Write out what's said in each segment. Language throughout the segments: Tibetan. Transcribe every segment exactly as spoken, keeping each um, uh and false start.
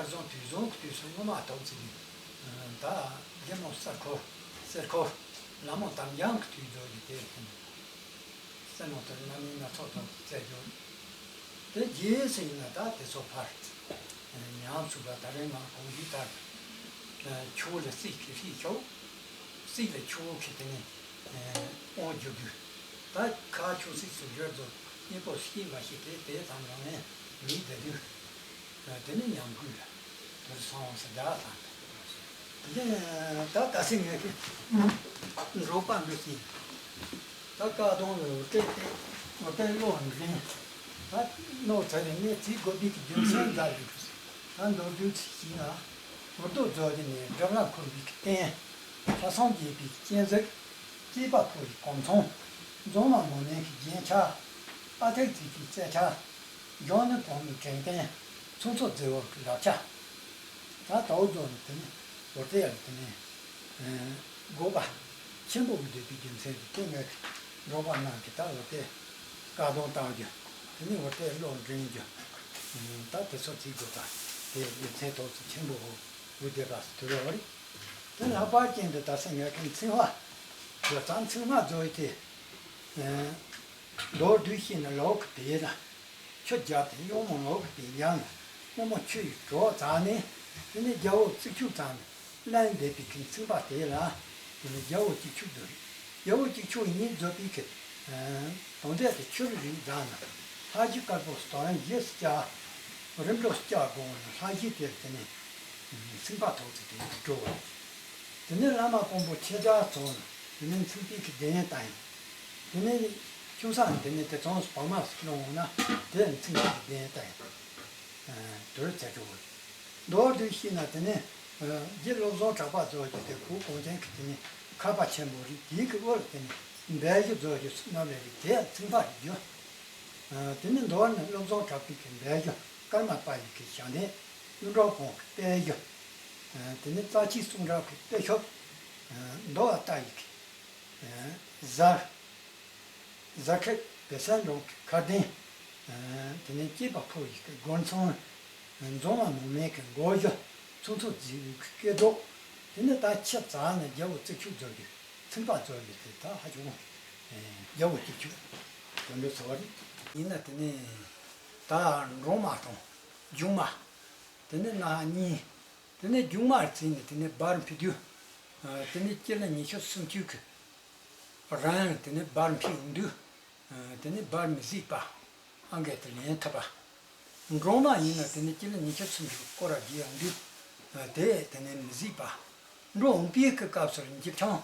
བཟང་དུས་བཟང་གི་དུས་སུ་སྔོན་མ་ཐོག་ཚིག་གི། ད་རྒྱལ་མོ་གསེར་ཁོ་གསེར་ཁོ་ལ་མོ་དམ་རྒྱང་གི་དུས་རྒྱུ་གི་དེ་ཡིན། སེམས་ནང་དུ་རྣམ་སྨིན་སྣ་ཚོགས་དང་བཅས་རྒྱུ། དེ་རྗེས་སུ་ཡིན་ན་ད་དེ་ཚོ་ཕར། ཉམས་སུ་བ་ད་རེས་ང་གོང་ཞུས་ལྟར། ཆུ་ལ་རྩིས་ཀྱི་ཧྲིལ་ཤོག་རྩིས་ལ་ཆུ་ཁྱེར་དེ་ནས། དབང་བསྒྱུར་དུས། ད་ཁ་ཆུ་རྩིས་སུ་བསྒྱུར་དུ་གཉིས་པོ་ཤེས་མ་ཤེས་དེ་དེ་ཙམ་རང་ནས་མི་བདེ་དུས། དེ་ནས་ཉམས་རྒུད་ལ་དུར་སོང་ཟེར་དགྲ་དང་། དེ་ནས་ད་ད་སེ་ངས་ཀྱི་འབྲོག་པ་འདུ་ཞིང་། ད་ཀ་དོང་ལ་འོ་ཏེ་ཏེ་འོ་ཏེ་བློ་འདྲེན། ད་ནོར་ཚ་བའི་གནས་ཚིག་དགོས་པའི་གི་རྒྱུ་མཚན་འདྲ་ཡོད། ད་མདོར་བསྡུས་ཚིག་ཞིག་ན། འུར་རྡོ་རྫོགས་ཀྱི་ནས་སྒྲ་ལ་འཁོན་པའི་གི་རྟེན། ལྷ་སྲུང་རྒྱས་པའི་གི་སྤྱན་གཟིགས། སྐྱེས་པ་ཕོ་ཡི་གོམ་ཚང་། འཛོམས་མ་མོ་ནས་ཀྱི་རྒྱན་ཆ། ཨ་ཐེག་རྩིས་ཀྱི་རྩེ་ཆ། འཇོན་ནི་གོང་མའི་དྲན་རྟེན། ཚོང་ཚོགས་རྫི་བོ་གི་རབ་ཆ། ད་དའོ་རྫོགས་ནི་དེ་ནི་འོ་དེ་ཡང་དེ་ནི། དགོས་པ་ཆེན་པོ་གི་འདོད་པའི་རྒྱུ་མཚན་གྱིས་དེ་ངས་ཀྱི་འབྲོག་པ་རྣམས་ཀྱི་ད་འོ་དེ་བཀའ་གདམས་བཏང་རྒྱུ། དེ་ནི་འོ་དེ་བློ་འདྲེན་རྒྱུ། ད་དེ་ཚོ་བྱེད་དགོས་པ་དེ་རྒྱུ་མཚན་ཐོག་ཚོ་ཆེན་པོ་འོ་འོ་དེ་ར་སུ་དུ་རེ་བ་རེད། དེ་ལྷག་པར་ཅན་དུ་ད་སེ་ངས་ཀྱི་མཚན་བ། བྱས་ཙང་མཚན་མ་རྫོགས་ཡི་དེ། མདོར་བསྡུས་ཤིག་ན་ལོག་གི་དེ་ལ། ཆུ་བརྒྱབ་སྟེ་གཡུང་མོ་ལོག་གི་དེ་ཡང་། སྔོན་མོ་ཆུ་ཡི་གྲོགས་བཙལ་ནས། དེ་ནས་རྒྱལ་པོ་རྩིག་ཆུ་བཙལ་ནས་ལན་འདེབས་པའི་གི་མཚུངས་པ་དེ་ལ། དེ་ནས་རྒྱལ་པོ་གཅིག་ཆུ་བརྫོས། རྒྱལ་པོ་གཅིག་ཆུ་གཉིས་བརྫོས་པའི་གི། དོན་དེ་དེ་ཆུ་རུ་རིགས་བཙལ་ན། ལྷ་གཞི་དཀར་པོ་སྟོན་རྒྱས་སུ་བཅའ། རིམ་གྲོ་སྐྱ་དགོངས་ནས་ལྷ་གཞི་དེར་དེ་ནས། མཚུངས་པ་ཐོག་ཚིག་དེ་འགྲོ། དེ་ནས་བླ་མ་དཔོན་པོ་ཆེ་དགྲ་ཚོ་ནི་དེ་ནས་མཚུངས་པའི་གི་གདན་བཏིང་། དེ་ནས་ཆུང་ས་ནས་དེ་ནས་དེ་ཚོང་བག་མ་ཟིག་སློང་འོང་ན་དེ་མཚུངས་པའི་གི་གདན་བཏིང་། དུར་ཚེ་འགྲོ། མདོར་བསྡུས་ཤིག་ན་དེ་ནས་རྗེ་བློ་བཟང་གྲགས་པ་རྫོགས་རྒྱུ་དེ་བུ་གངས་ཅན་གྱི་དེ་ནས་མཁས་པ་ཆེན་པོ་རིགས་དེའི་གི་དབུ་ལ་དེ་ནས་སྦས་རྒྱུ་རྫོགས་རྒྱུ་སུ་རྣམས་ལས་རིགས་དེ་མཚུངས་པ་རིགས་རྒྱུ། དེ་ནས་མདོར་ན་བློ་བཟང་གྲགས་པའི་གི་སྦས་རྒྱུ་ཀརྨ་པ་ཡི་གི་ཞབས་བརྟན། གཡུ་འབྲུག་ཁོང་གི་དཔལ་གྱུར། དེ་ནས་རྩ་ཆེའི་གསུང་རབ་ཀྱི་དཔེ་ཤོག་མདོ་བ་ལྟ་ཡི་གི། གཟར། གཟར་ཁ་བེ་སན་འབྲོང་གི་ཁ་གདན། དེ་ནས་སྐྱེས་པ་ཕོ་ཡི་གི་སྒོ་མཚང་། འཛོམས་མ་མུ་མེད་ཀྱི་མགོ་གཞུ། ཚོང་ཚོགས་རྫི་བོའི་གི་སྐེ་སྒྲོག་དེ་ནས་ད་ཆུ་བཙལ་ནས་རྒྱལ་པོ་རྩིག་ཆུ་རྫོགས་ཀྱི་མཚུངས་པ་རྫོགས་ཡོད་དེ་ད་ཧ་ཅང་། རྒྱལ་པོ་རྩིག་ཆུ། དོན་འགྲོ་ཚོ་བ་རེད། ཡིན་ན་དེ་ནས་ད་འབྲོང་མ་དང་། རྒྱུག་མ། དེ་ནས་སྣ་གཉིས། དེ་ནས་རྒྱུག་མ་རྩིས་ནས་དེ་ནས་འབར་འཕུར་དུས། དེ་ནས་སྤྱི་ལ་ཉི་ཤུ་སུམ་ཅུ་གི་རིང་དེ་ནས་འབར་འཕུར་ཡོང་དུས། དེ་ནས་འབར་མི་གཟིགས་པ། ཨང་གས་དེ་ལེན་ཐུབ་པ། འབྲོང་མ་ཡིན་ན་དེ་ནས་སྤྱི་ལ་ཉི་ཤུ་སུམ་ཅུ་གི་སྐོར་ར་བརྒྱུད་ཡོང་དུས། དེ་དེ་ནས་མི་གཟིགས་པ། འབྲོང་འོང་པའི་གི་སྐབས་སུ་འཇིབ་ཆང་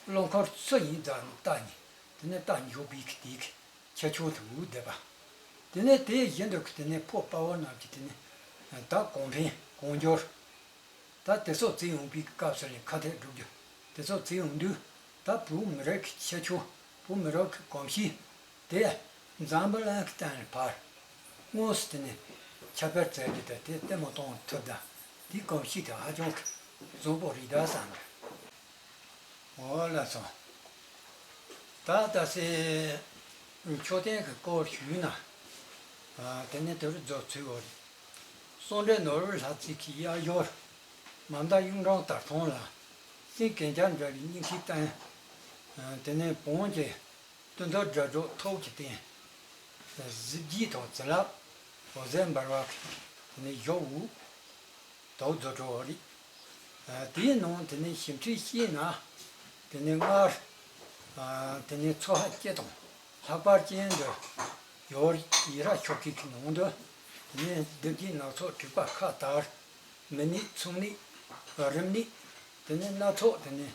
རླངས་འཁོར་སུ་ཡིན་རྫ་ནས་བཏགས་ནས་དེ་ནས་རྟ་འཇོག་པའི་གི་དེའི་གི། ཁྱེར་ཆོག་ཏུ་འུ་བསྡད་པ། དེ་ནས་དེ་བཞིན་དུ་དེ་ནས་ཕོ་དཔའ་བོ་རྣམས་ཀྱིས་དེ་ནས་ད་གོང་འཕེལ་གོང་འབྱོར། ད་དེ་ཚོ་བརྩིས་ཡོང་པའི་སྐབས་སུ་ལས་ཁ་ཐེག་སྒྲུབ་རྒྱུ་དེ་ཚོ་བརྩིས་ཡོང་དུས་ད་བོད་མི་རིགས་ཀྱི་ཁྱེར་ཆོག་བོད་མི་རིགས་ཀྱི་གོམས་གཤིས་དེ་འཛམ་བུ་གླིང་གི་སྟེང་ལ་ཕར་དངོས་སུ་དེ་ནས་ཁྱབ་སྤེལ་མཛད་རྒྱུ་དང་དེ་ལྟད་མོ་གཏོང་ཐུབ་ད་དེའི་གོམས་གཤིས་དེ་ཧ་ཅང་གི་བཟང་པོ་རེད་ད་བསམ་གི། འོ་ལགས་སོ། ད་ལྟ་སེ། མཆོད་རྟེན་གྱི་སྐོར་ཞུས་ན། དེ་ནས་དེ་རུ་རྫོགས་ཚུལ་འོ། གསུང་འདྲེན་ནོར་བུ་ལྷ་རྩེ་གི་གཡས་ཞོར། མ་མདའ་གཡུང་དྲུང་དར་ཐང་ལ། སེང་གེ་འཇའ་འདྲ་བའི་སྙིང་ཁའི་སྟེང་། དེ་ནས་བོན་གྱི་བདུད་འདུལ་སྒྲ་སྒྲོགས་ཐོག་གི་སྟེང་། གཟི་བརྗིད་དང་བྱིན་རླབས་འོད་ཟེར་འབར་བ་གི་དེ་ནས་བཞུགས། དོག་རྫོགས་འགྲོ་བ་རེད། དེའི་ནང་དེ་ནས་ཞིབ་ཕྲ་བཤད་ན། དེ་ནས་སྔར། དེ་ནས་ཚོ་ཧ་སྐྱེ་དང་ལྷག་པར་ཅན་དུ་ཡོད་ཡི་ར་ཤོག་ཁའི་ནང་དུ། དེ་ནས་སྡེ་བརྒྱད་ནག་ཚོགས་དྲེགས་པ་ཁ་དར། མི་ནད་ཚོང་ནད། རིམས་ནད། དེ་ནས་སྣ་ཚོགས་དེ་ནས།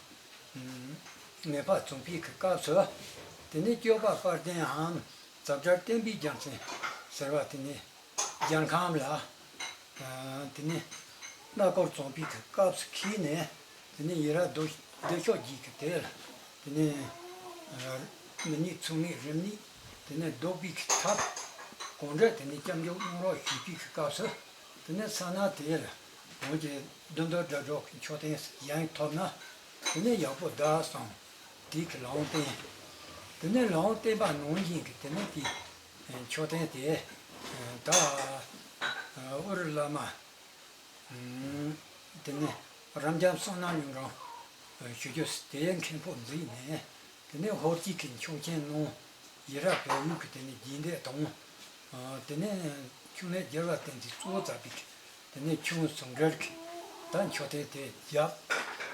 ངེས་པ་བྱུང་པའི་གི་སྐབས་སུ། དེ་ནས་སྐྱོབ་པ་དཔལ་ལྡན་འམ་ཛཔ་དྲལ་བསྟན་པའི་རྒྱལ་མཚན་ཟེར་བ་དེ་ནས། རྒྱལ་ཁམས་ལ། དེ་ནས་སྣ་སྐོར་བྱུང་པའི་གི་སྐབས་སུ་འཁྱིལ་ནས། དེ་ནས་ཡི་ར་སྡོད་སྡོད་ཤོག་གི་དེ་ལ། དེ་ནས་མི་ནད་ཚོང་ནད་རིམས་ནད། དེ་ནས་བཟློག་པའི་གི་ཐབས་གང་འདྲ་དེ་ནས་སྐྱབས་འཇུག་གནང་རོགས་ཞུས་པའི་གི་སྐབས་སུ། དེ་ནས་ས་ན་དེ་ལ་འོན་ཀྱང་བདུད་འདུལ་སྒྲ་སྒྲོགས་ཀྱི་མཆོད་རྟེན་ཡང་ཐོབ་ན། དེ་ནས་ཡག་པོ་གདའ་བསམ། དེའི་གི་ལུང་བསྟན། དེ་ནས་ལུང་བསྟན་པ་ནང་བཞིན་གྱི་དེ་ནས་དེ་མཆོད་རྟེན་དེ་ད་ཨུ་རུ་བླ་མ། དེ་ནས་རབ་འབྱམས་བསོད་ནམས་གཡུང་དྲུང་ཞུ་རྒྱུ་དེ་མཁན་པོ་མཛད་ནས། དེ་ནས་ཧོར་གྱི་གི་ཆོས་ཁྱིམ་ནང་ཡི་ར་བལ་ཡུལ་གྱི་དེ་ནས་རྒྱུན་སྡེ་དང་། དེ་ནས་ཆོས་ལས་རྒྱལ་བ་བསྟན་འཛིན་གཙོ་བོ་བྱས་པའི་གི་དེ་ནས་ཆོས་ཟུང་འབྲེལ་གྱི་ད་མཆོད་རྟེན་དེ་བརྒྱབ།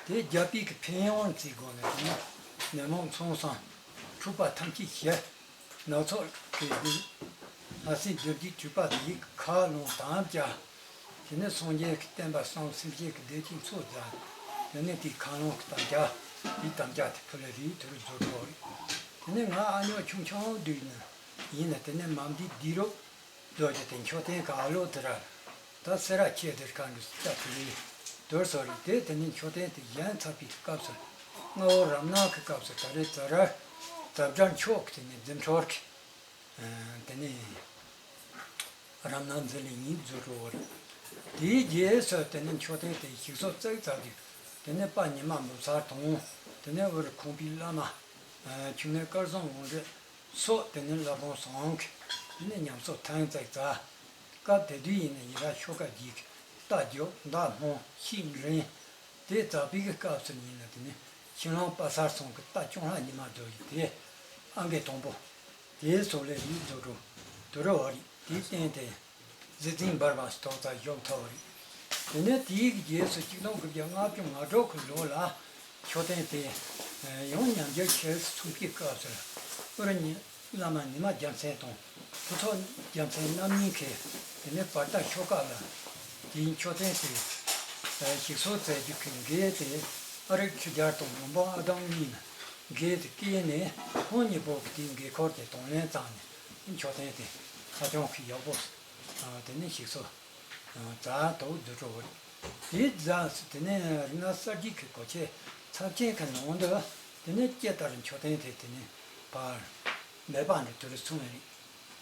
དེ་བརྒྱབ་པའི་གི་ཕན་ཡོན་བརྩིས་དགོས་ན། དེ་ནས་ནད་མུག་མཚོན་བསམ་འཁྲུག་པ་ཐམས་ཅད་ཞི། སྣ་ཚོགས་ཀྱི་སྡིག་ལྷ་སྲིན་སྡེ་བརྒྱད་སྤྲུལ་པ་འདི་ཁ་ལོང་དམ་བཅའ། དེ་ནས་སངས་རྒྱས་ཀྱི་བསྟན་པ་སྲུང་། སེམས་ཅན་གྱི་བདེ་སྐྱིད་འཚོ་མཛད། དེ་ནས་དེའི་ཁ་ལོང་གི་དམ་བཅའ། དེའི་དམ་བཅའ་དེ་ཕུལ་ལེ་རེད། དེ་རུ་རྫོགས་འགྲོ་རེད། དེ་ནས་ང་ཨ་ཉོག་ཆུང་ཆུང་དུས་ནས་ཡིན་ན། དེ་ནས་མ་འདི་འདི་རུ་རྡོ་རྗེ་དེ་མཆོད་རྟེན་ག་ཨ་ལོ་དེ་ར། ད་སེ་ར་ཁྱེད་དེར་གང་གི་སྐྱབས་སུ་ལུས་དོར་སོ་རེད། དེ་དེ་ནས་མཆོད་རྟེན་དེ་བཞེངས་ཚར་བའི་སྐབས་སུ་རྔ་བོ་རབ་སྣང་གི་སྐབས་སུ་ད་རེས་ཛ་དྲག་ཛ་དྲག་མཆོག་གི་དེ་ནས་རྫུ་འཕྲུལ་གྱི་དེ་ནས་རབ་སྣང་འཛིན་ལས་ཉིད་རྫོགས་འགྲོ་བ་རེད། དེའི་རྗེས་སུ་དེ་ནས་མཆོད་རྟེན་དེ་ཞིག་གསོ་བཙུགས་ཚར་དུས། དེ་ནས་དཔལ་ཉི་མ་འབུམ་ཚར་དང་། དེ་ནས་དབུ་རུ་ཁང་པའི་བླ་མ་ཨ་ཆུང་ནས་སྐལ་བཟང་དབང་འདུས་སོགས། དེ་ནས་བླ་བྲང་བཟང་གི་དེ་ནས་ཉམས་གསོ་ཐེངས་གཅིག་བྱས། སྐབས་དེ་དུས་ཡིན་ན་ཡི་ར་ཤོ་ཀ་རྒྱུད་ཀྱི་རྟ་རྒྱུག་མདའ་སྨོ་ཤིང་འདྲེན། དེ་བྱས་པའི་གི་སྐབས་སུ་ཡིན་ན་དེ་ནས་ཕྱི་ལང་དཔལ་གསར་ཚང་གི་རྟ་སྐྱོང་ལྷ་ཉི་མ་རྡོ་རྗེ་དེ་ཨང་ཀི་དང་པོ། དེའི་སོགས་ལས་རིགས་རྫོགས་འགྲོ་དུ་རུ་བ་རེད། དེའི་རྟེན་དེ་གཟི་བརྗིད་འབར་བ་ཞིག་ཐོག་ཙམ་བཞུགས་ཐུབ་པ་རེད། དེ་ནས་དེའི་རྗེས་སུ་གཅིག་སྟོང་དགུ་བརྒྱ་ལྔ་བཅུ་ང་དྲུག་གི་ལོ་ལ་མཆོད་རྟེན་དེ་ཡང་ཉམས་འགྱུར་ཆེ་རུ་སོང་བའི་སྐབས་སུ། དབུ་རུ་ཉི་བླ་མ་ཉི་མ་རྒྱལ་མཚན་དང་ཕུན་ཚོགས་རྒྱལ་མཚན་རྣམ་གཉིས་ཀྱིས་དེ་ནས་བར་ཐག་ཤོ་ཀ་ལ་དེའི་མཆོད་རྟེན་དེ་ཞིག་གསོ་མཛད་རྒྱུ་གི་འགན་དེ་ཨ་རིག་ཆོས་རྒྱལ་དང་མུན་པ་ཨ་དོམ་གཉིས་ནས་འགན་དེ་བསྐྱལ་ནས། ཁོང་གཉིས་པོ་གིས་དེའི་འགན་འཁུར་དེ་དང་ལེན་བྱས་ནས་མཆོད་རྟེན་དེ་ཧ་ཅང་གི་ཡག་པོ་དེ་ནས་ཞིག་གསོ་མཛད་དུ་བསྡུ་འགྲོ་བ་རེད། དེའི་རྗེས་སུ་དེ་ནས་རིག་གནས་གསར་བརྗེ་གི་གོ་ཆའི་ཚབས་ཆེན་གྱི་ནང་དུ་དེ་ནས་ཇི་ལྟར་མཆོད་རྟེན་དེ་དེ་ནས་ཕར་མེད་པ་འདྲ་དུ་རུ་སོང་བ་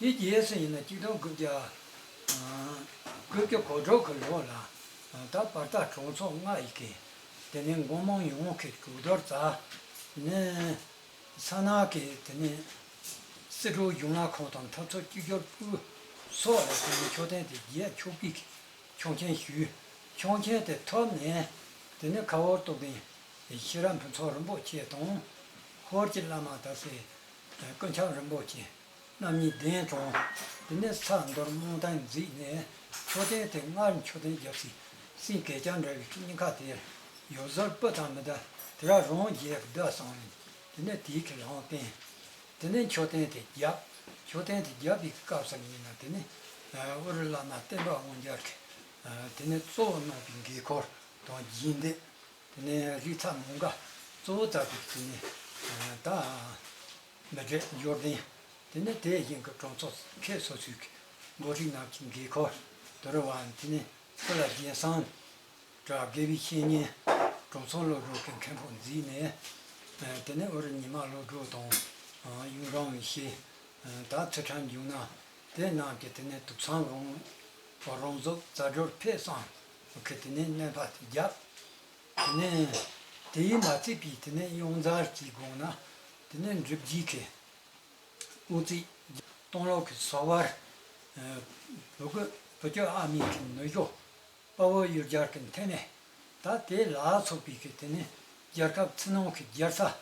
རེད། དེའི་རྗེས་སུ་ཡིན་ན་གཅིག་སྟོང་དགུ་བརྒྱ་དགུ་བཅུ་གོ་དྲུག་གི་ལོ་ལ་ད་བར་ཐག་གྲངས་ཚོ་ལྔ་ཡི་གི་དེ་ནས་མགོ་དམངས་ཡོངས་ཀྱིས་གྲོས་བསྡུར་བྱས། དེ་ནས་ས་གནས་ཀྱི་དེ་ནས་སྲིད་གྲོས་གཞུང་ལས་ཁང་དང་འཐབ་ཕྱོགས་གཅིག་གྱུར་པུའུ་སོགས་ལ་དེ་ནས་མཆོད་རྟེན་དེ་རྒྱས་ཆོག་པའི་ཆོག་མཆན་ཞུས། ཆོག་མཆན་དེ་ཐོབ་ནས་དེ་ནས་ཁ་བོར་རྟོགས་ལྡན་ཤེས་རབ་ཕུན་ཚོགས་རིན་པོ་ཆེ་དང་། ཧོར་གྱི་བླ་མ་དར་སེ་ཀུན་ཁྱབ་རིན་པོ་ཆེ་རྣམ་གཉིས་གདན་དྲངས། དེ་ནས་ས་མདོར་རྨོངས་དན་མཛད་ནས་མཆོད་རྟེན་དེ་སྔར་མཆོད་རྟེན་རྒྱབ་སའི་སེང་གེ་ལྕགས་འདྲ་བའི་སྙིང་ཁ་དེར་ཡོད་ཟོར་སྤུ་དང་མི་ཟླ་དེ་ར་རང་རྒྱས་བསྡད་སོང་ནས། དེ་ནས་དེའི་ཁ་ལོང་བསྟན། དེ་ནས་མཆོད་རྟེན་དེ་བརྒྱབ། མཆོད་རྟེན་དེ་བརྒྱབ་པའི་སྐབས་སུ་ཡིན་ན་དེ་ནས་དབུ་རུ་བླ་མ་བསྟན་པ་དབང་རྒྱལ་གྱིས་དེ་ནས་གཙོ་བོ་གནང་བའི་འགན་འཁུར་དང་རྒྱུན་སྡེ། དེ་ནས་རིགས་ཚ་མོང་སྒར་གཙོ་བོ་བྱས་པའི་དེ་ནས་ད་མི་འདྲེ་འབྱོར་ལྡན། དེ་ནས་དེ་བཞིན་གྱི་གྲོང་ཚོ་ཁག་སོ་སོའི་འགོ་ཁྲིད་རྣམས་ཀྱི་འགན་འཁུར་དུ་རུ་བ། དེ་ནས་སྐུ་ལ་རྒྱལ་སྲས་གྲགས་དགེ་བའི་བཤེས་གཉེན་གྲོང་ཚོ་སློབ་གྲོགས་ཀྱི་མཁན་པོ་མཛད་ནས། དེ་ནས་དབུ་རུ་ཉི་མ་སློབ་གྲོགས་དང་གཡུང་དྲུང་བའི་ཤེས། ད་ཚུལ་ཁྲིམས་འབྱུང་གནས་དེ་རྣམས་ཀྱིས་དེ་ནས་དུག་ཚང་རང་རང་བཟོ་རྩ་སྒྲོལ་ཕེབས་བསམ་གྱི་དེ་ནས་གནས་ཕབ་དེ་བརྒྱབ། དེ་ནས་དེ་ཡིས་མ་ཚད་པའི་དེ་ནས་གཡང་གཟར་གྱི་སྒང་ན་དེ་ནས་འབྲུག་རྒྱལ་གྱི་དབུ་རྩེ་སྟོང་ལོ་གི་སོ་བར་བུ་གུ་བུ་ཆུ་ཨ་མའི་གི་ནུ་ཞོ་དཔའ་བོ་གཡུ་རྒྱལ་གྱི་མཐུ་ནས། ད་དེ་ལ་སོགས་པའི་གི་དེ་ནས་རྒྱལ་ཁབ་ཕྱི་ནང་གི་རྒྱལ་ས།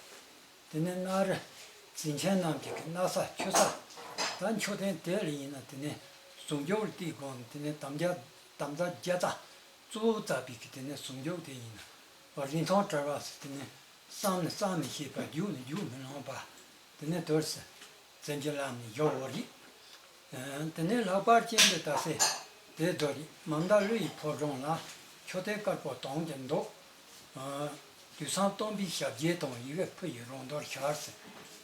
དེ་ནས་གནའ་རི་ཙིན་ཆེན་རྣམས་ཀྱི་གི་གནའ་ས་ཆོས་ས། ད་མཆོད་རྟེན་དེ་ལ་ཡིན་ན་དེ་ནས་ཟུང་འཇུག་ལ་བལྟས་དགོངས་དེ་ནས་དམ་རྒྱ་དམ་རྫས་བརྒྱ་རྩ་གཙོ་བོ་བྱས་པའི་གི་དེ་ནས་ཟུང་འཇུག་དེ་ཡིན་ན་རིན་ཐང་བྲལ་བ་ཟེར། དེ་ནས་བསམ་ནི་བསམ་མི་ཤེས་པ། རྒྱུག་ནི་རྒྱུག་མི་ལང་བ། དེ་ནས་དུས་སུ་བཙན་གྱི་ལམ་ནས་ཡོད་བ་རེད། དེ་ནས་ལྷག་པར་ཅན་དུ་ད་སེ་དེ་དོ་རི་མ་མདའ་ཀླུ་ཡི་ཕོ་བྲང་ལ་མཆོད་རྟེན་དཀར་པོ་དང་གི་མདོག་དུས་སང་སྟོན་པའི་ཞབས་རྗེས་དང་ཡི་གེ་ཕུལ་ཡི་རང་དོར་ཤར་སེ།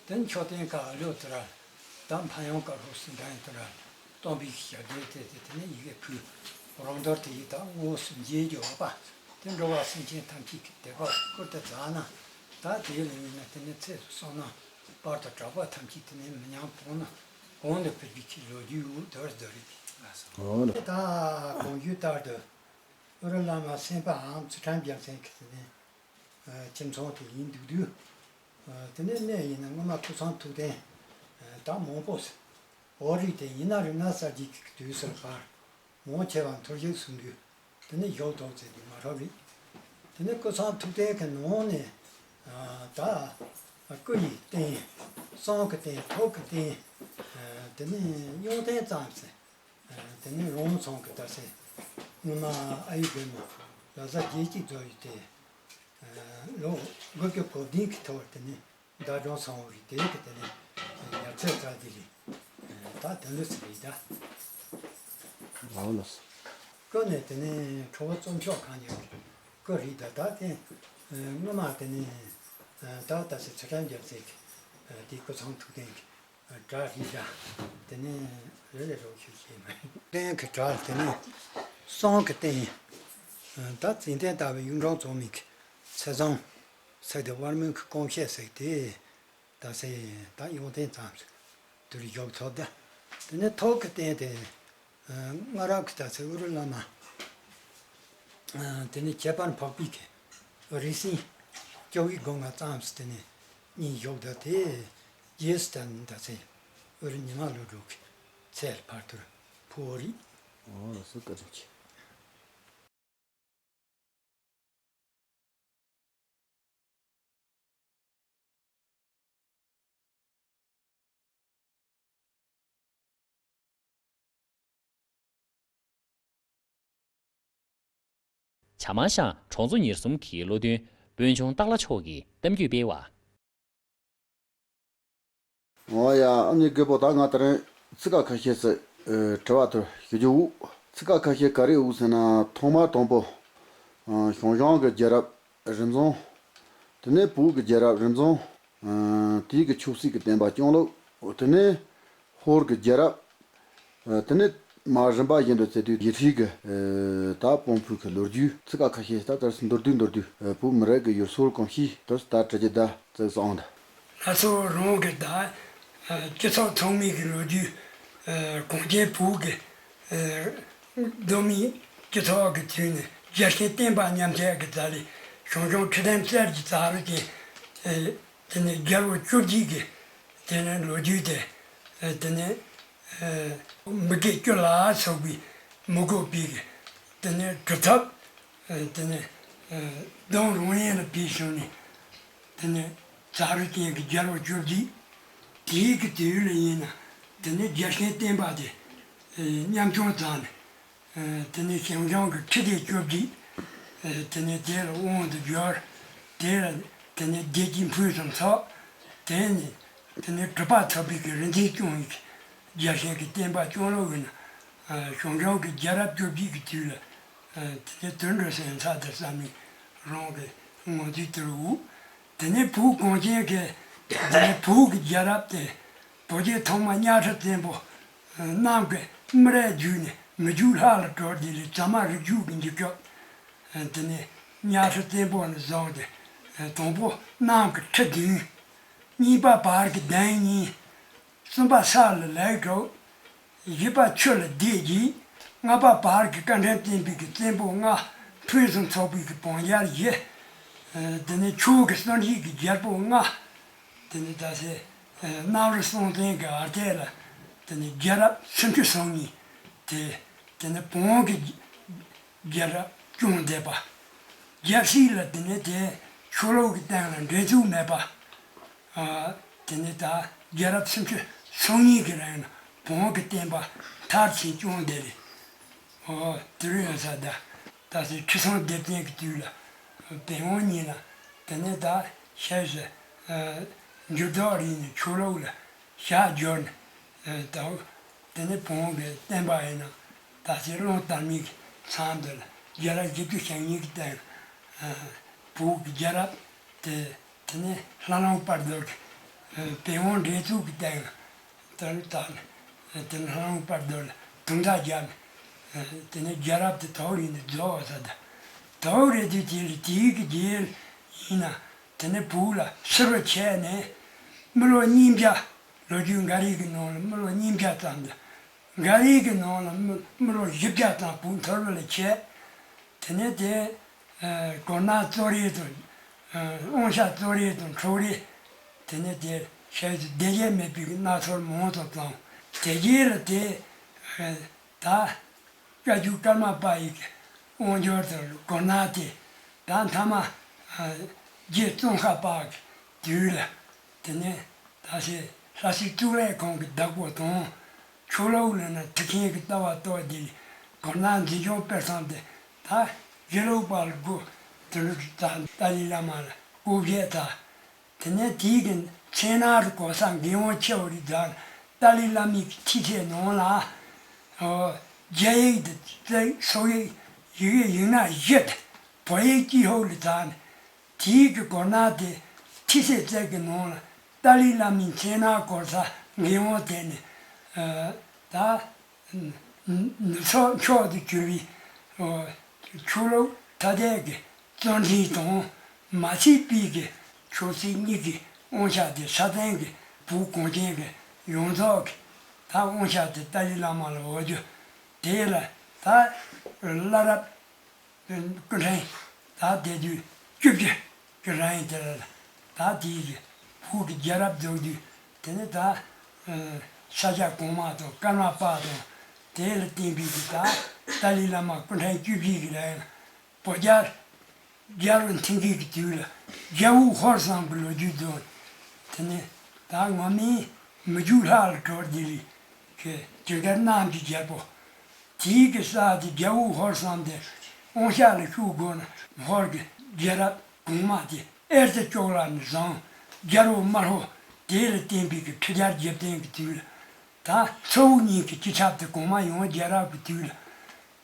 དེ་མཆོད་རྟེན་ཀ་ལོ་དུ་ར་ད་འཕན་ཡང་དཀར་ཧུ་སི་འདྲ་ཡི་དུ་ར་སྟོན་པའི་ཞབས་རྗེས་དེ་དེ་དེ་ནས་ཡི་གེ་ཕུལ། རང་དོར་དེ་ཡི་ད་དངོས་སུ་མཇལ་རྒྱུ་འོས་པ། དེ་འགྲོ་བ་སེམས་ཅན་ཐམས་ཅད་ཀྱི་བདེ་བ་བསྐུར་དུ་བྱ་ན། ད་དེ་ལ་ཡིན་ན་དེ་ནས་ཚེ་སོང་ན་བར་དུ་གྲགས་པ་ཐམས་ཅད་དེ་ནས་མི་ཉམས་པོ་ན། གོང་དུ་ཕུལ་བའི་ཆེད་ལོ་རྒྱུས་འུ་དོར་དོ་རེད། འོ་ལེ། ད་གོང་ཞུས་ལྟར་དུ་ཨུ་རུ་བླ་མ་སེམས་དཔའམ་ཚུལ་ཁྲིམས་རྒྱལ་མཚན་གྱི་དེ་ནས་ཁྱིམ་ཚང་དེ་ཡིན་འདུག་དུས། དེ་ནས་གནས་ཡིན་ན་སྔོན་མ་ཐོས་བསམ་ཐུགས་རྟེན་ད་མང་པོ་ཟེར། འོ་རིགས་དེ་ཡིན་ན་རིག་གནས་གསར་བརྗེ་གི་དུས་སུ་ལྷག་མང་ཆེ་བ་མཐོ་རིས་གསུང་རྒྱུ། དེ་ནས་བཞུགས་ཐོག་ཚད་དེ་མ་འཁྲབ་རེད། དེ་ནས་སྐུ་ཚང་ཐུགས་རྟེན་གྱི་ནང་ནས་ད་སྐུ་ཡི་རྟེན། གསུང་གི་རྟེན། ཐུགས་ཀྱི་རྟེན། དེ་ནས་གཡུང་རྟེན་བརྩམས་ཟེར། དེ་ནས་རོང་ཚང་གི་ད་ཟེར། སྔོན་མ་ཨ་ཡེ་རྒན་མོ་ལོ་གསར་རྗེས་གཅིག་བཟོ་ཡི་དེ། ལོ་དགུ་བཅུ་གོ་བདུན་གྱི་ཐོག་དེ་ནས་ཟླ་སྒྲོན་ཚང་བའི་དེ་གི་དེ་ནས་ཡར་ཚོད་རྩ་དེ་རེད། ད་དེ་འདྲ་ཟེར་རེད་ད། ཨོ་ལགས་སོ། ཀོ་ནས་དེ་ནས་ཁྲོ་བོ་རྩོམ་མཆོག་གང་ཡོད་ཀྱི་ཀོ་རེད་ད། ད་དེ་སྔོན་མ་དེ་ནས་ད་ད་ཟེར་ཚེ་རང་རྒྱལ་མཚན་གྱི་དེ་སྐུ་ཚང་ཐུགས་རྟེན་གྱི་གྲྭ་རེད་ད། དེ་ནས་རེ་རེ་རོགས་ཞུ་ཤེས་མ་རྟེན་གྱི་གྲྭ་དེ་ནས་གསུང་གི་རྟེན། ད་ཙན་དན་ལྟ་བུའི་གཡུང་དྲུང་རྫོང་མིན་གྱི་ཚེ་བཟང་ཚེ་འདི་བར་སྨོན་གྱི་སྐོང་བཤད་ཟེར་དེ། ད་སེ་ད་གཡུང་རྟེན་ཙམ་ཞིག་དུ་རུ་འཇོག་ཐུབ་ད། དེ་ནས་ཐུགས་ཀྱི་རྟེན་དེ། སྔ་རབས་ཀྱི་ད་སེ་ཨུ་རུ་བླ་མ། དེ་ནས་ཁྱད་པར་འཕགས་པའི་གི་རིགས་སྲིད་སྐྱོ་བའི་སྒོ་ང་ཙམ་ཞིག་དེ་ནས་གཉིས་འཇོག་ད་དེ། རྗེས་སུ་ད་ད་སེ་ཨུ་རུ་ཉི་མ་ལོ་དྲུག་གི་ཚེ་ལ་བར་དུར་ཕུ་བོ་རིགས། ཨོ་ལགས་སོ། བཀའ་དྲིན་ཆེ། བྱ་དམར་ཤང་གྲོང་ཚོ་ཉེར་གསུམ་གྱི་བློ་མཐུན་དཔོན་ཆུང་སྟག་ལྷ་མཆོག་གིས་གཏམ་རྒྱུད་སྤེལ་བ། འོ་ཡ། ཨ་ནི་རྒད་པོ། ད་ང་དེ་རིང་ཚིག་ཁ་ཤས་སུ་དྲི་བ་དེ་ཞུ་རྒྱུ་འོ། ཚིག་ཁ་ཤས་ག་རེ་འོ་ཟེར་ན། ཐོག་མར་དང་པོ་ཞང་ཞུང་གི་རྒྱལ་རབས་རིམ་བྱོན། དེ་ནས་བོད་ཀྱི་རྒྱལ་རབས་རིམ་བྱོན། དེའི་གི་ཆོས་སྲིད་ཀྱི་བསྟན་པ་སྐྱོང་ལུགས། དེ་ནས་ཧོར་གྱི་རྒྱལ་རབས། དེ་ནས་མ་རིམ་པ་བཞིན་དུ་ཚེ་དུས་ཡེ་ཤུའི་གི་ད་དཔོན་ཕུག་གི་ལོ་རྒྱུས་ཚིག་ཁ་ཤས་ད་ལྟར་མདོར་བསྡུས་མདོར་བསྡུས་བོད་མི་རིགས་ཀྱི་ཡུལ་སྲོལ་གོམས་གཤིས་དེ་ད་དྲི་རྒྱུ་ད་ཙིག་སོང་ད། ང་ཚོ་རང་གི་ད་སྤྱི་ཚོགས་ཚང་མའི་གི་ལོ་རྒྱུས། གངས་ཅན་བོད་ཀྱི་གདོད་མའི་སྤྱི་ཚོགས་ཀྱི་དུས་ནས་རྒྱལ་ཆེན་བསྟན་པ་མཉམ་གཞག་གི་ད་ལས་ཞང་ཞུང་ཁྲི་ལྡན་རྩེ་རྒྱལ་ཙཱ་རི་ཅན། དེ་ནས་རྒྱལ་པོ་བཅོ་བརྒྱད་ཀྱི་དེ་ནས་ལོ་རྒྱུས་དེ། དེ་ནས་མི་དགེ་བཅུ་ལ་སོགས་པའི་མི་དགོས་པའི་གི་དེ་ནས་གྲུབ་ཐོབ། དེ་ནས་སྡོམ་རང་ཡན་ལ་ཕེབས་བྱུང་ནས། དེ་ནས་ཙཱ་རི་ཅན་གྱི་རྒྱལ་པོ་བཅོ་བརྒྱད། དེའི་གི་དུས་ལ་ཡིན་ན་དེ་ནས་རྒྱལ་ཆེན་བསྟན་པ་དེ་ཉམ་ཆུང་བཏང་ནས། དེ་ནས་ཞང་ཞུང་གི་ཁྲི་ལྡེ་བཅོ་བརྒྱད། དེ་ནས་དེ་ལ་དབང་དུ་བསྒྱུར། དེ་ལ་དེ་ནས་བདེ་སྐྱིད་ཕུན་སུམ་ཚོགས། དེ་ནས་དེ་ནས་གྲུབ་པ་ཐོབ་པའི་གི་རིག་འཛིན་སྐྱོང་བའི་གི་རྒྱལ་ཆེན་གྱི་བསྟན་པ་སྐྱོང་ལུགས་ཡིན་ན། ཞང་ཞུང་གི་རྒྱལ་རབས་བཅོ་བརྒྱད་ཀྱི་དུས་ལ། དེ་ནས་དོན་འགྲུབ་སེམས་ཚ་དེ་བསམ་མི་རང་གི་ངོ་འཛིན་དུ་རུ། དེ་ནས་བོད་གངས་ཅན་གྱི་དེ་ནས་བོད་ཀྱི་རྒྱལ་རབས་དེ། བོད་རྒྱལ་ཐོག་མ་གཉའ་ཁྲི་བཙན་པོ་གནམ་གྱི་མི་རབས་བརྒྱུད་ནས་མི་རྒྱུད་ལྷ་ལ་གྲོལ་དེ་ལས་ཙ་མ་རིགས་རྒྱུད་ཀྱི་འཇིགས་སྐྱོབ། དེ་ནས་གཉའ་ཁྲི་བཙན་པོ་ནས་བཟུང་སྟེ་དང་པོ་གནམ་གྱི་ཁྲི་བདུན། གཉིས་པ་བར་གྱི་གདན་གཉིས། གསུམ་པ་ས་ལ་ལེགས་གྲུབ། བཞི་པ་ཆུ་ལ་བདེ་སྐྱིད། ལྔ་པ་བར་གྱི་བཀའ་དྲིན་བསྟན་པའི་གི་བཙན་པོ་ལྔ། ཕུན་སུམ་ཚོགས་པའི་གི་བོད་རྒྱལ་བཞི། དེ་ནས་ཆོས་ཀྱི་སྲོལ་འབྱེད་ཀྱི་རྒྱལ་པོ་ལྔ། དེ་ནས་ད་སེ་གནམ་རི་སྲོང་བཙན་གྱི་ཨ་ལྟས་ལ་དེ་ནས་རྒྱལ་རབས་སུམ་ཅུ་སོ་གཉིས། དེ་དེ་ནས་བོན་གྱི་རྒྱལ་རབས་སྐྱོང་བསྡད་པ། རྒྱལ་སྲིད་ལ་དེ་ནས་དེ་ཆོས་ལུགས་ཀྱི་སྟེང་ལ་འགྲན་ཚུགས་མེད་པ། དེ་ནས་ད་རྒྱལ་རབས་སུམ་ཅུ་སོ་གཉིས་ཀྱི་རིང་ལ་བོན་གྱི་བསྟན་པ་མཐར་ཕྱིན་སྐྱོང་བསྡད་རེད། ཨོ། དེ་རུ་ཡོད་ས་ད། ད་སེ་ཁྲི་སྲོང་ལྡེ་བཙན་གྱི་དུས་ལ་བོན་བོན་གཉིས་ལ། དེ་ནས་ད་ཤེས་སུ་འགྱུར་ལྡོག་རིག་ནས་ཆོས་ལུགས་ལ་ཞག་བསྒྱུར་ནས་ད། དེ་ནས་བོན་གྱི་བསྟན་པ་ཡིན་ན་ད་སེ་རླུང་དར་མའི་མཚམས་འདི་ལ་རྒྱལ་རབས་བཞི་བཅུ་ཞེ་གཉིས་ཀྱི་སྟེང་བོད་ཀྱི་རྒྱལ་རབས་དེ། དེ་ནས་ལྷ་ལུང་དཔལ་རྡོར་གྱི་བོན་བོན་འགྲན་ཚུགས་ཀྱི་སྟེང་ལ། དེ་ནས་ལྷ་ལུང་དཔལ་རྡོར་ལ་དུང་སྒྲ་བརྒྱབ་ནས། དེ་ནས་རྒྱལ་རབས་དེ་དོག་རིང་ནས་རྫོགས་པ་ས་ད། དོག་རེ་དུས་དེ་ལ་དེའི་གི་རྗེས་ཡིན་ན། དེ་ནས་བོད་ལ་ཕྱི་རུ་ཆད་ནས་མི་ལོ་གཉིས་བརྒྱ། ལོ་རྒྱུས་འགའ་རེ་གི་ནང་ལ་མི་ལོ་གཉིས་བརྒྱ་ཙམ་དང་། འགའ་རེ་གི་ནང་ལ་མི་མི་ལོ་བཞི་བརྒྱ་ཙམ་བོད་མཐོ་རིས་ལ་ཆད། དེ་ནས་དེ་གོ་ན་གཙོ་རེ་དང་། དབང་ཤ་གཙོ་རེ་དང་འཕྲོག་རེས། དེ་ནས་དེ་ཤེས་སུ་བདེ་སྐྱིད་མེད་པའི་གནའ་ཚོར་མང་དུ་བཏང་། དེ་རྗེས་ལ་དེ་ད་བཀའ་བརྒྱུད་ཀརྨ་པ་ཡི་གི་ དབང་འབྱོར་དང་སྒོ་ནག་དེ་ད་མཐའ་མ་རྗེ་ཙོང་ཁ་པ་གི་དུས་ལ། དེ་ནས་ད་ཕྱིར་ལྷ་སའི་གཙུག་ལག་ཁང་གི་བདག་པོ་དང་། ཆོས་ལུགས་ལ་ན་ཐུགས་མཁྱེན་གྱི་ལྟ་བ་རྟོགས་ཏེ། སྒོ་ནག་འཛིན་སྐྱོང་སྤེལ་གསུམ་དེ་ད་དགེ་ལུགས་པ་ལ་དགོས། དེ་ནས་ད་ཏཱ་ལའི་བླ་མ་ལ་སྐུ་བཞེས་ད། དེ་ནས་དེའི་གི་མཚན་ནང་དུ་གོ་ས་འགན་དབང་ཆེ་བ་རེད་ད། ཏཱ་ལའི་བླ་མའི་གི་ཐིག་ཚད་ནང་ལ། ཨོ། རྒྱ་ཡིག་དེ་བཙུགས། སོག་ཡིག་ཡི་གེ་ཡིག་སྣ་བཞི་དེ་བོད་ཡིག་ཅི་ཧོག་ལ་ད་ནི། དེའི་གི་སྒོ་ནག་དེ་ཐིག་ཚད་བཙུགས་གི་ནང་ལ་ཏཱ་ལའི་བླ་མའི་མཚན་ནང་གོ་ས་འགན་དབང་དེ་ནི། ཨ། ད། ནུབ་ཕྱོགས་མཆོག་ཏུ་གྱུར་པའི་ཆོས་ལུགས་ཐ་དད་ཀྱི་གཙོ་འཛིན་དང་། མ་ཚད་པའི་གི་ཆོས་སྲིད་གཉིས་ཀྱི་དབང་ཆ་དེ་ས་སྟེང་གི་བོད་གངས་ཅན་གྱི་ཡོངས་རྫོགས་ཀྱི་ད་དབང་ཆ་དེ་ཏཱ་ལའི་བླ་མ་ལ་འོག་གྱུར། དེ་ལ་ད་བླ་རབས་སྐུ་ཕྲེང་ད་དེ་དུས་བཅུ་བཞི་གི་རིང་དེ་ལ་ད་དེའི་གི་བོད་ཀྱི་རྒྱལ་རབས་རྫོགས་དུས། དེ་ནས་ད་ཨ་ས་སྐྱ་གོང་མ་དང་ཀརྨ་པ་དང་། དེ་ལ་བརྟེན་པའི་གི་ད་ཏཱ་ལའི་བླ་མ་སྐུ་ཕྲེང་བཅུ་བཞི་གི་རིང་ལ་བོད་རྒྱལ་རྒྱལ་བ་མཐུན་རྐྱེན་གྱི་དུས་ལ་རྒྱལ་པོ་ཧོར་གསུམ་གྱི་ལོ་རྒྱུས་འདུག། དེ་ནས་ད་ངོ་མའི་མི་རྒྱུད་ལྷག་ལ་གྲོལ་དེ་རིགས་ཀྱི་ཇི་ལྟར་གནང་གི་རྒྱལ་པོ། དེའི་གི་ས་དེ་རྒྱལ་པོ་ཧོར་གསུམ་དེ་དབང་ཤ་ལ་ཤུགས་དགོས་ན། ཧོར་གྱི་རྒྱལ་རབས་གོང་མ་དེ་ཨེར་ཏེ་ཅོག་ལ་ནི་བཟང་། རྒྱལ་པོ་དམར་ཧོ་དེ་ལ་བརྟེན་པའི་གི་ཁྲི་རྒྱལ་རྒྱབ་རྟེན་གྱི་དུས་ལ། ད་མཚོ་བོད་གཉིས་ཀྱི་སྤྱི་ཁྱབ་དེ་གོང་མ་ཡང་རྒྱལ་རབས་ཀྱི་དུས་ལ།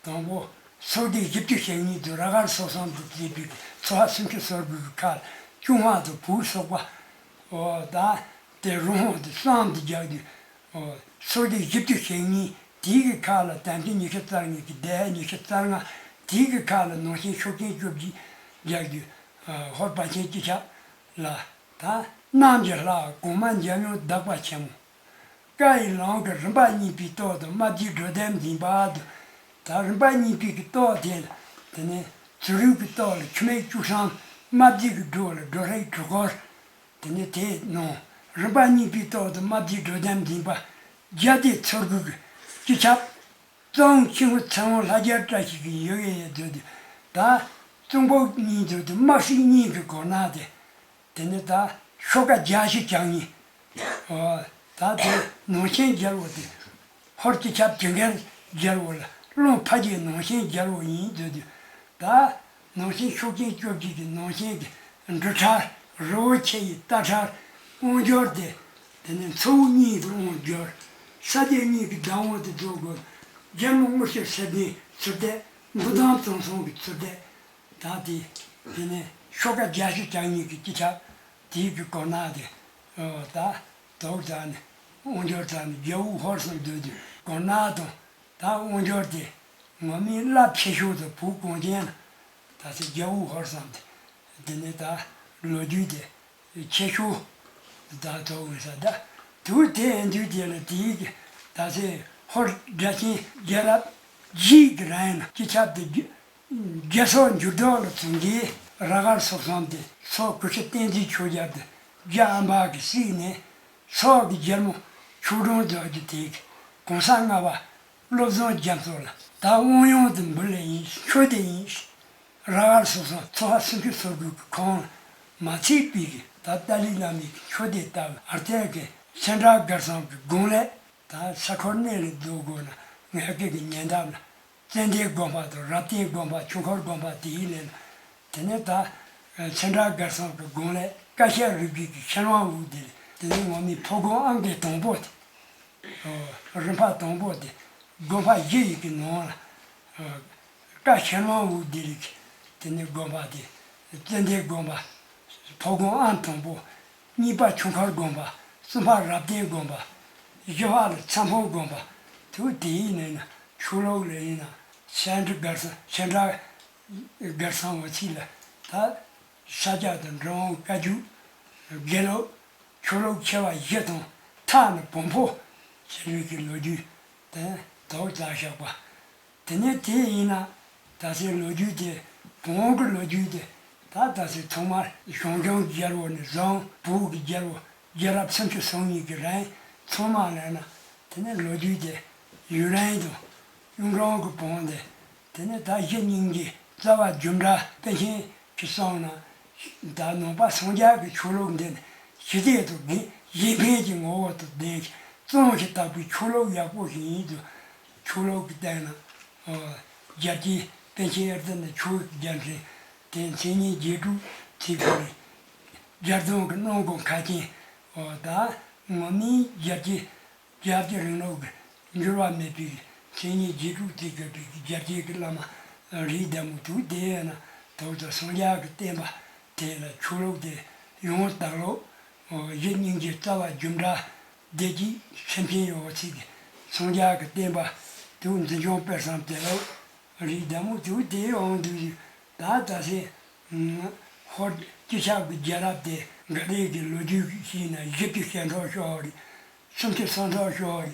དང་པོ་སོག་སྡེ་བཞི་བཅུ་ཞེ་གཉིས་དུ་ར་གར་སོ་གསུམ་དུ་བརྩིས་པའི་ཚོ་བ་སུམ་ཅུ་སོ་དགུ་གི་ཁ་ལ་ཅུང་ཧྭ་དང་བོད་སོག་པོ། ཨོ། ད་དེ་རུང་ཧོ་དེ་གསུམ་དུ་རྒྱག་དུས། ཨོ། སོག་སྡེ་བཞི་བཅུ་ཞེ་གཉིས་དེའི་གི་ཁ་ལ་དམ་ཅན་ཉི་ཤུ་རྩ་གཉིས་ཀྱི་སྡེ་ཉི་ཤུ་རྩ་ལྔ། དེའི་གི་ཁ་ལ་ནང་ཆེན་ཤོག་ཆེན་བཅོ་བརྒྱད་རྒྱག་དུས། ཨ། ཧོར་པཎ་ཆེན་སྤྱི་ཁྱབ་ལ་ད་གནམ་གྱི་ལྷ་གོང་མ་འཇམ་དབྱངས་བདག་པ་ཆེན་མོ། བཀའ་ཡི་ལམ་གྱི་རིམ་པ་གཉིས་པའི་ཏོག་ཏུ་རྨ་རྒྱལ་སྒྲོལ་ལྡན་འཛིན་པ་དུ། ད་རིམ་པ་གཉིས་པའི་གི་ཏོག་དེ་ལ། དེ་ནས་ཚུ་རོལ་གྱི་ཏོག་ལ་ཆུ་མིག་བཅུ་གསུམ། རྨ་རྒྱལ་གྱི་སྒྲོ་ལ་སྒྲོ་ཧྲེག་དྲུག་སྐོར། དེ་ནས་དེའི་ནང་རིམ་པ་གཉིས་པའི་ཏོག་ཏུ་རྨ་རྒྱལ་སྒྲོལ་ལྡན་འཛིན་པ། རྒྱ་སྡེ་ཚུར་རྒོལ་གྱི་སྤྱི་ཁྱབ། གཙང་ཆེན་པོ་ཚེ་དབང་ལྷ་རྒྱལ་བཀྲ་ཤིས་ཀྱི་ཡོ་ཡེ་ཡེ་མཛོད་དུ། ད་གཙང་པོ་གཉིས་མཛོད་དུ་དམག་སྲིད་གཉིས་ཀྱི་སྒོ་ནག་དེ། དེ་ནས་ད་ཤོག་ཀ་བརྒྱད་ཅུ་གྱ་གཉིས། ཨོ། ད་དེ་ནང་ཆེན་རྒྱལ་པོ་དེ། ཧོར་སྤྱི་ཁྱབ་ཇིང་གེར་རྒྱལ་པོ་ལ་སློང་ཕ་རྒྱལ་ནང་ཆེན་རྒྱལ་པོ་ཡིན་མཛོད་དུ། ད་ནང་ཆེན་ཤོག་ཆེན་བཅོ་བརྒྱད་ཀྱི་ནང་ཆེན་གྱི་འབྲུ་ཁྲལ་རི་བོ་ཆེ་ཡི་རྟ་ཁྲལ་དབང་སྒྱུར་དེ། དེ་ནས་མཚོ་བོད་གཉིས་ཀྱི་དབང་སྒྱུར། ས་སྡེ་གཉིས་ཀྱི་བདག་དབང་དུ་འཛུགས་དགོས། རྒྱལ་མོ་དངུལ་ཤུགས་སེར་ལྡན་ཚུར་ཏེ་འབུ་ཐང་བཙན་སྲུང་གི་ཚུར་ཏེ། ད་དེ། དེ་ནས་ཤོག་ཀ་བརྒྱད་ཅུ་གྱ་གཉིས་ཀྱི་སྤྱི་ཁྱབ་དེའི་གི་སྐོར་ན་དེ། ཨོ། ད་དོག་ཙ་ནི་དབང་སྒྱུར་ཙ་ནི་རྒྱལ་པོ་ཧོར་གསུམ་སྡོད་དུས་སྐོར་ན་དང་། ད་དབང་སྒྱུར་དེ་ངོ་མའི་རླབས་ཆེ་ཤོས་དུ་བོད་གངས་ཅན་ན་ད་ཚེ་རྒྱལ་པོ་ཧོར་གསུམ་དེ། དེ་ནས་ད་ལོ་རྒྱུས་དེ་ཆེ་ཤོས་ད་དོག་ཡིན་ས། ད་དུས་དེ་ཡིན་དུས་དེ་ལ་དེའི་གི་ད་ཚེ་ཧོར་སྒྲ་ཆེན་རྒྱལ་རབས་རྗེས་ཀྱི་རིང་ན་སྤྱི་ཁྱབ་དེ་རྒྱ། རྒྱ་སོག་འགྱུར་ལྡོག་ལ་བརྩོན་གྱིས་ར་གར་སོག་གསུམ་དེ་སོག་གོ་ཤྲི་བསྟན་འཛིན་ཆོས་རྒྱལ་དེ་རྒྱ་ཨ་མ་གིས་བསྲིངས་ནས། སོག་གི་རྒྱལ་མོ་ཆོས་སྒྲོན་རྡོ་རྗེ་དེ་གི་གོང་ས་ལྔ་པ་བློ་བཟང་རྒྱ་མཚོ་ལ་ད་དབང་ཡོན་དེ་འབུལ་ལེ་ཡིན། ཆོས་དེ་ཡིན། ར་གར་སོག་གསུམ་ཚོ་བ་སུམ་ཅུ་སོ་དགུ་གི་ཁོངས་ལ་མ་ཚད་པའི་གི་ད་ཏཱ་ལའི་བླ་མའི་ཆོས་སྡེ་ལྟ་བུ་ཨར་ཏེ་གི་སེ་འབྲས་དགའ་གསུམ་གྱི་དགུང་ལས། ད་ས་འཁོར་གནས་ལ་འདུག་དགོས་ན་ངེད་ཀྱི་གི་ཉེ་འདབས་ལ་ཙན་དན་དགོན་པ་དང་རབ་བརྟན་དགོན་པ་ཆོས་འཁོར་དགོན་པ་དེའི་ལས་ལ། དེ་ནས་ད་སེ་འབྲས་དགའ་གསུམ་གྱི་དགུང་ལས་བཀའ་ཤག་རིམ་བརྒྱུད་ཀྱི་ཤེར་དབང་འོད་ལྡན་ལས། དེ་ནས་ངོ་མའི་ཕོ་དགོན་ཨང་ཀི་དང་པོ་དེ། ཨོ། རིམ་པ་དང་པོ་དེ་དགོན་པ་བཞི་ཡི་གི་ནང་ལ། ཨོ། བཀའ་ཤེར་དབང་འོད་ལྡན་ལས་ཀྱི་དེ་ནས་དགོན་པ་དེ་ཙན་དན་དགོན་པ། ཕོ་དགོན་ཨང་དང་པོ། གཉིས་པ་ཆོས་འཁོར་དགོན་པ། གསུམ་པ་རབ་བརྟན་དགོན་པ། བཞི་པ་ལ་ཚ་ཕོ་དགོན་པ། དུ་དེ་ཡིན་ནས་ན་ཆོས་ལུགས་ལ་ཡིན་ན་སེ་འབྲས་དགའ་གསུམ་སེ་འབྲས་དགའ་གསུམ་འོ་ཚིག་ལ་ད་ས་སྐྱ་དང་འབྲི་གུང་བཀའ་བརྒྱུད་དགེ་ལུགས། ཆོས་ལུགས་ཆེ་བ་བཞི་དང་ཐ་ན་བོན་པོ་ཟེར་བའི་གི་ལོ་རྒྱུས་དེ་དོག་ཙ་བཞག་པ། དེ་ནས་དེ་ཡིན་ན་ད་ཚེ་ལོ་རྒྱུས་དེ་བོན་གི་ལོ་རྒྱུས་དེ་ད་ད་ཚེ་ཚང་མ་ཞང་ཞུང་རྒྱལ་པོ་ནས་བཟུང་བོད་ཀྱི་རྒྱལ་པོ་རྒྱལ་རབས་སུམ་ཅུ་སོ་གཉིས་ཀྱི་རིང་ཚང་མ་ལས་ན་དེ་ནས་ལོ་རྒྱུས་དེ་ཡུན་རིང་དང་གཡུང་དྲུང་གི་བོན་དེ། དེ་ནས་ད་གཞི་སྙིང་རྗེ་རྩ་བ་རྒྱུ་འབྲས་པཎ་ཆེན་གྱིས་གསུངས་ན། ད་ནང་པ་སངས་རྒྱས་ཀྱི་ཆོས་ལུགས་འདི་ནི་ཞི་བདེ་དང་གཞན་ཕན་གྱི་ངོ་བོ་དང་ལྡན་ཞིང་གཙང་ཞིང་དག་པའི་ཆོས་ལུགས་ཡག་པོ་ཞིག་ཡིན་དུས། ཆོས་ལུགས་ཀྱི་སྟེང་ན་རྒྱལ་གཅེས་པཎ་ཆེན་ཨེ་ཙི་ནས་ཆོས་ཀྱི་རྒྱལ་མཚན་དེ་མཚན་ཉིད་བརྒྱད་དྲུག་ཚིག་གི་རེད། རྒྱལ་དོན་གྱི་གནང་སྒོ་མཁན་ཆེན། ད་ངོ་མའི་རྒྱལ་གཅེས། རྒྱལ་གཅེས་རིང་ལུགས་ཀྱི་འགྱུར་བ་མེད་པའི་མཚན་ཉིད་རྗེས་དྲུག་དེ་དགོས་པའི་རྒྱལ་གཅེས་ཀྱི་བླ་མ་རིགས་ལྡན་མོ་དུ་དེ་ཡོད་ན། དོག་ཏུ་སངས་རྒྱས་ཀྱི་བསྟན་པ་དེ་ལ་ཆོས་ལུགས་དེ་ཡང་དག་ལོ། གཞི་སྙིང་རྗེ་རྩ་བ་རྒྱུ་འབྲས་བདེ་སྐྱིད་སེམས་ཅན་ཡོད་ཚིག་གི་སངས་རྒྱས་ཀྱི་བསྟན་པ་དུ་འཛིན་སྐྱོང་སྤེལ་གསུམ་དེ་ལོ། རིགས་ལྡན་མོ་དུ་དེ་ཡང་དུ། ད་ད་སེ། ཧོར་སྤྱི་ཁྱབ་ཀྱི་རྒྱལ་རབས་དེ་འགའ་རེ་གི་ལོ་རྒྱུས་ཤིག་ན་བཞི་བཅུ་ཞེ་ཐོག་ཤོག་རེད། སུམ་ཅུ་སོ་ཐོག་ཤོག་རེད།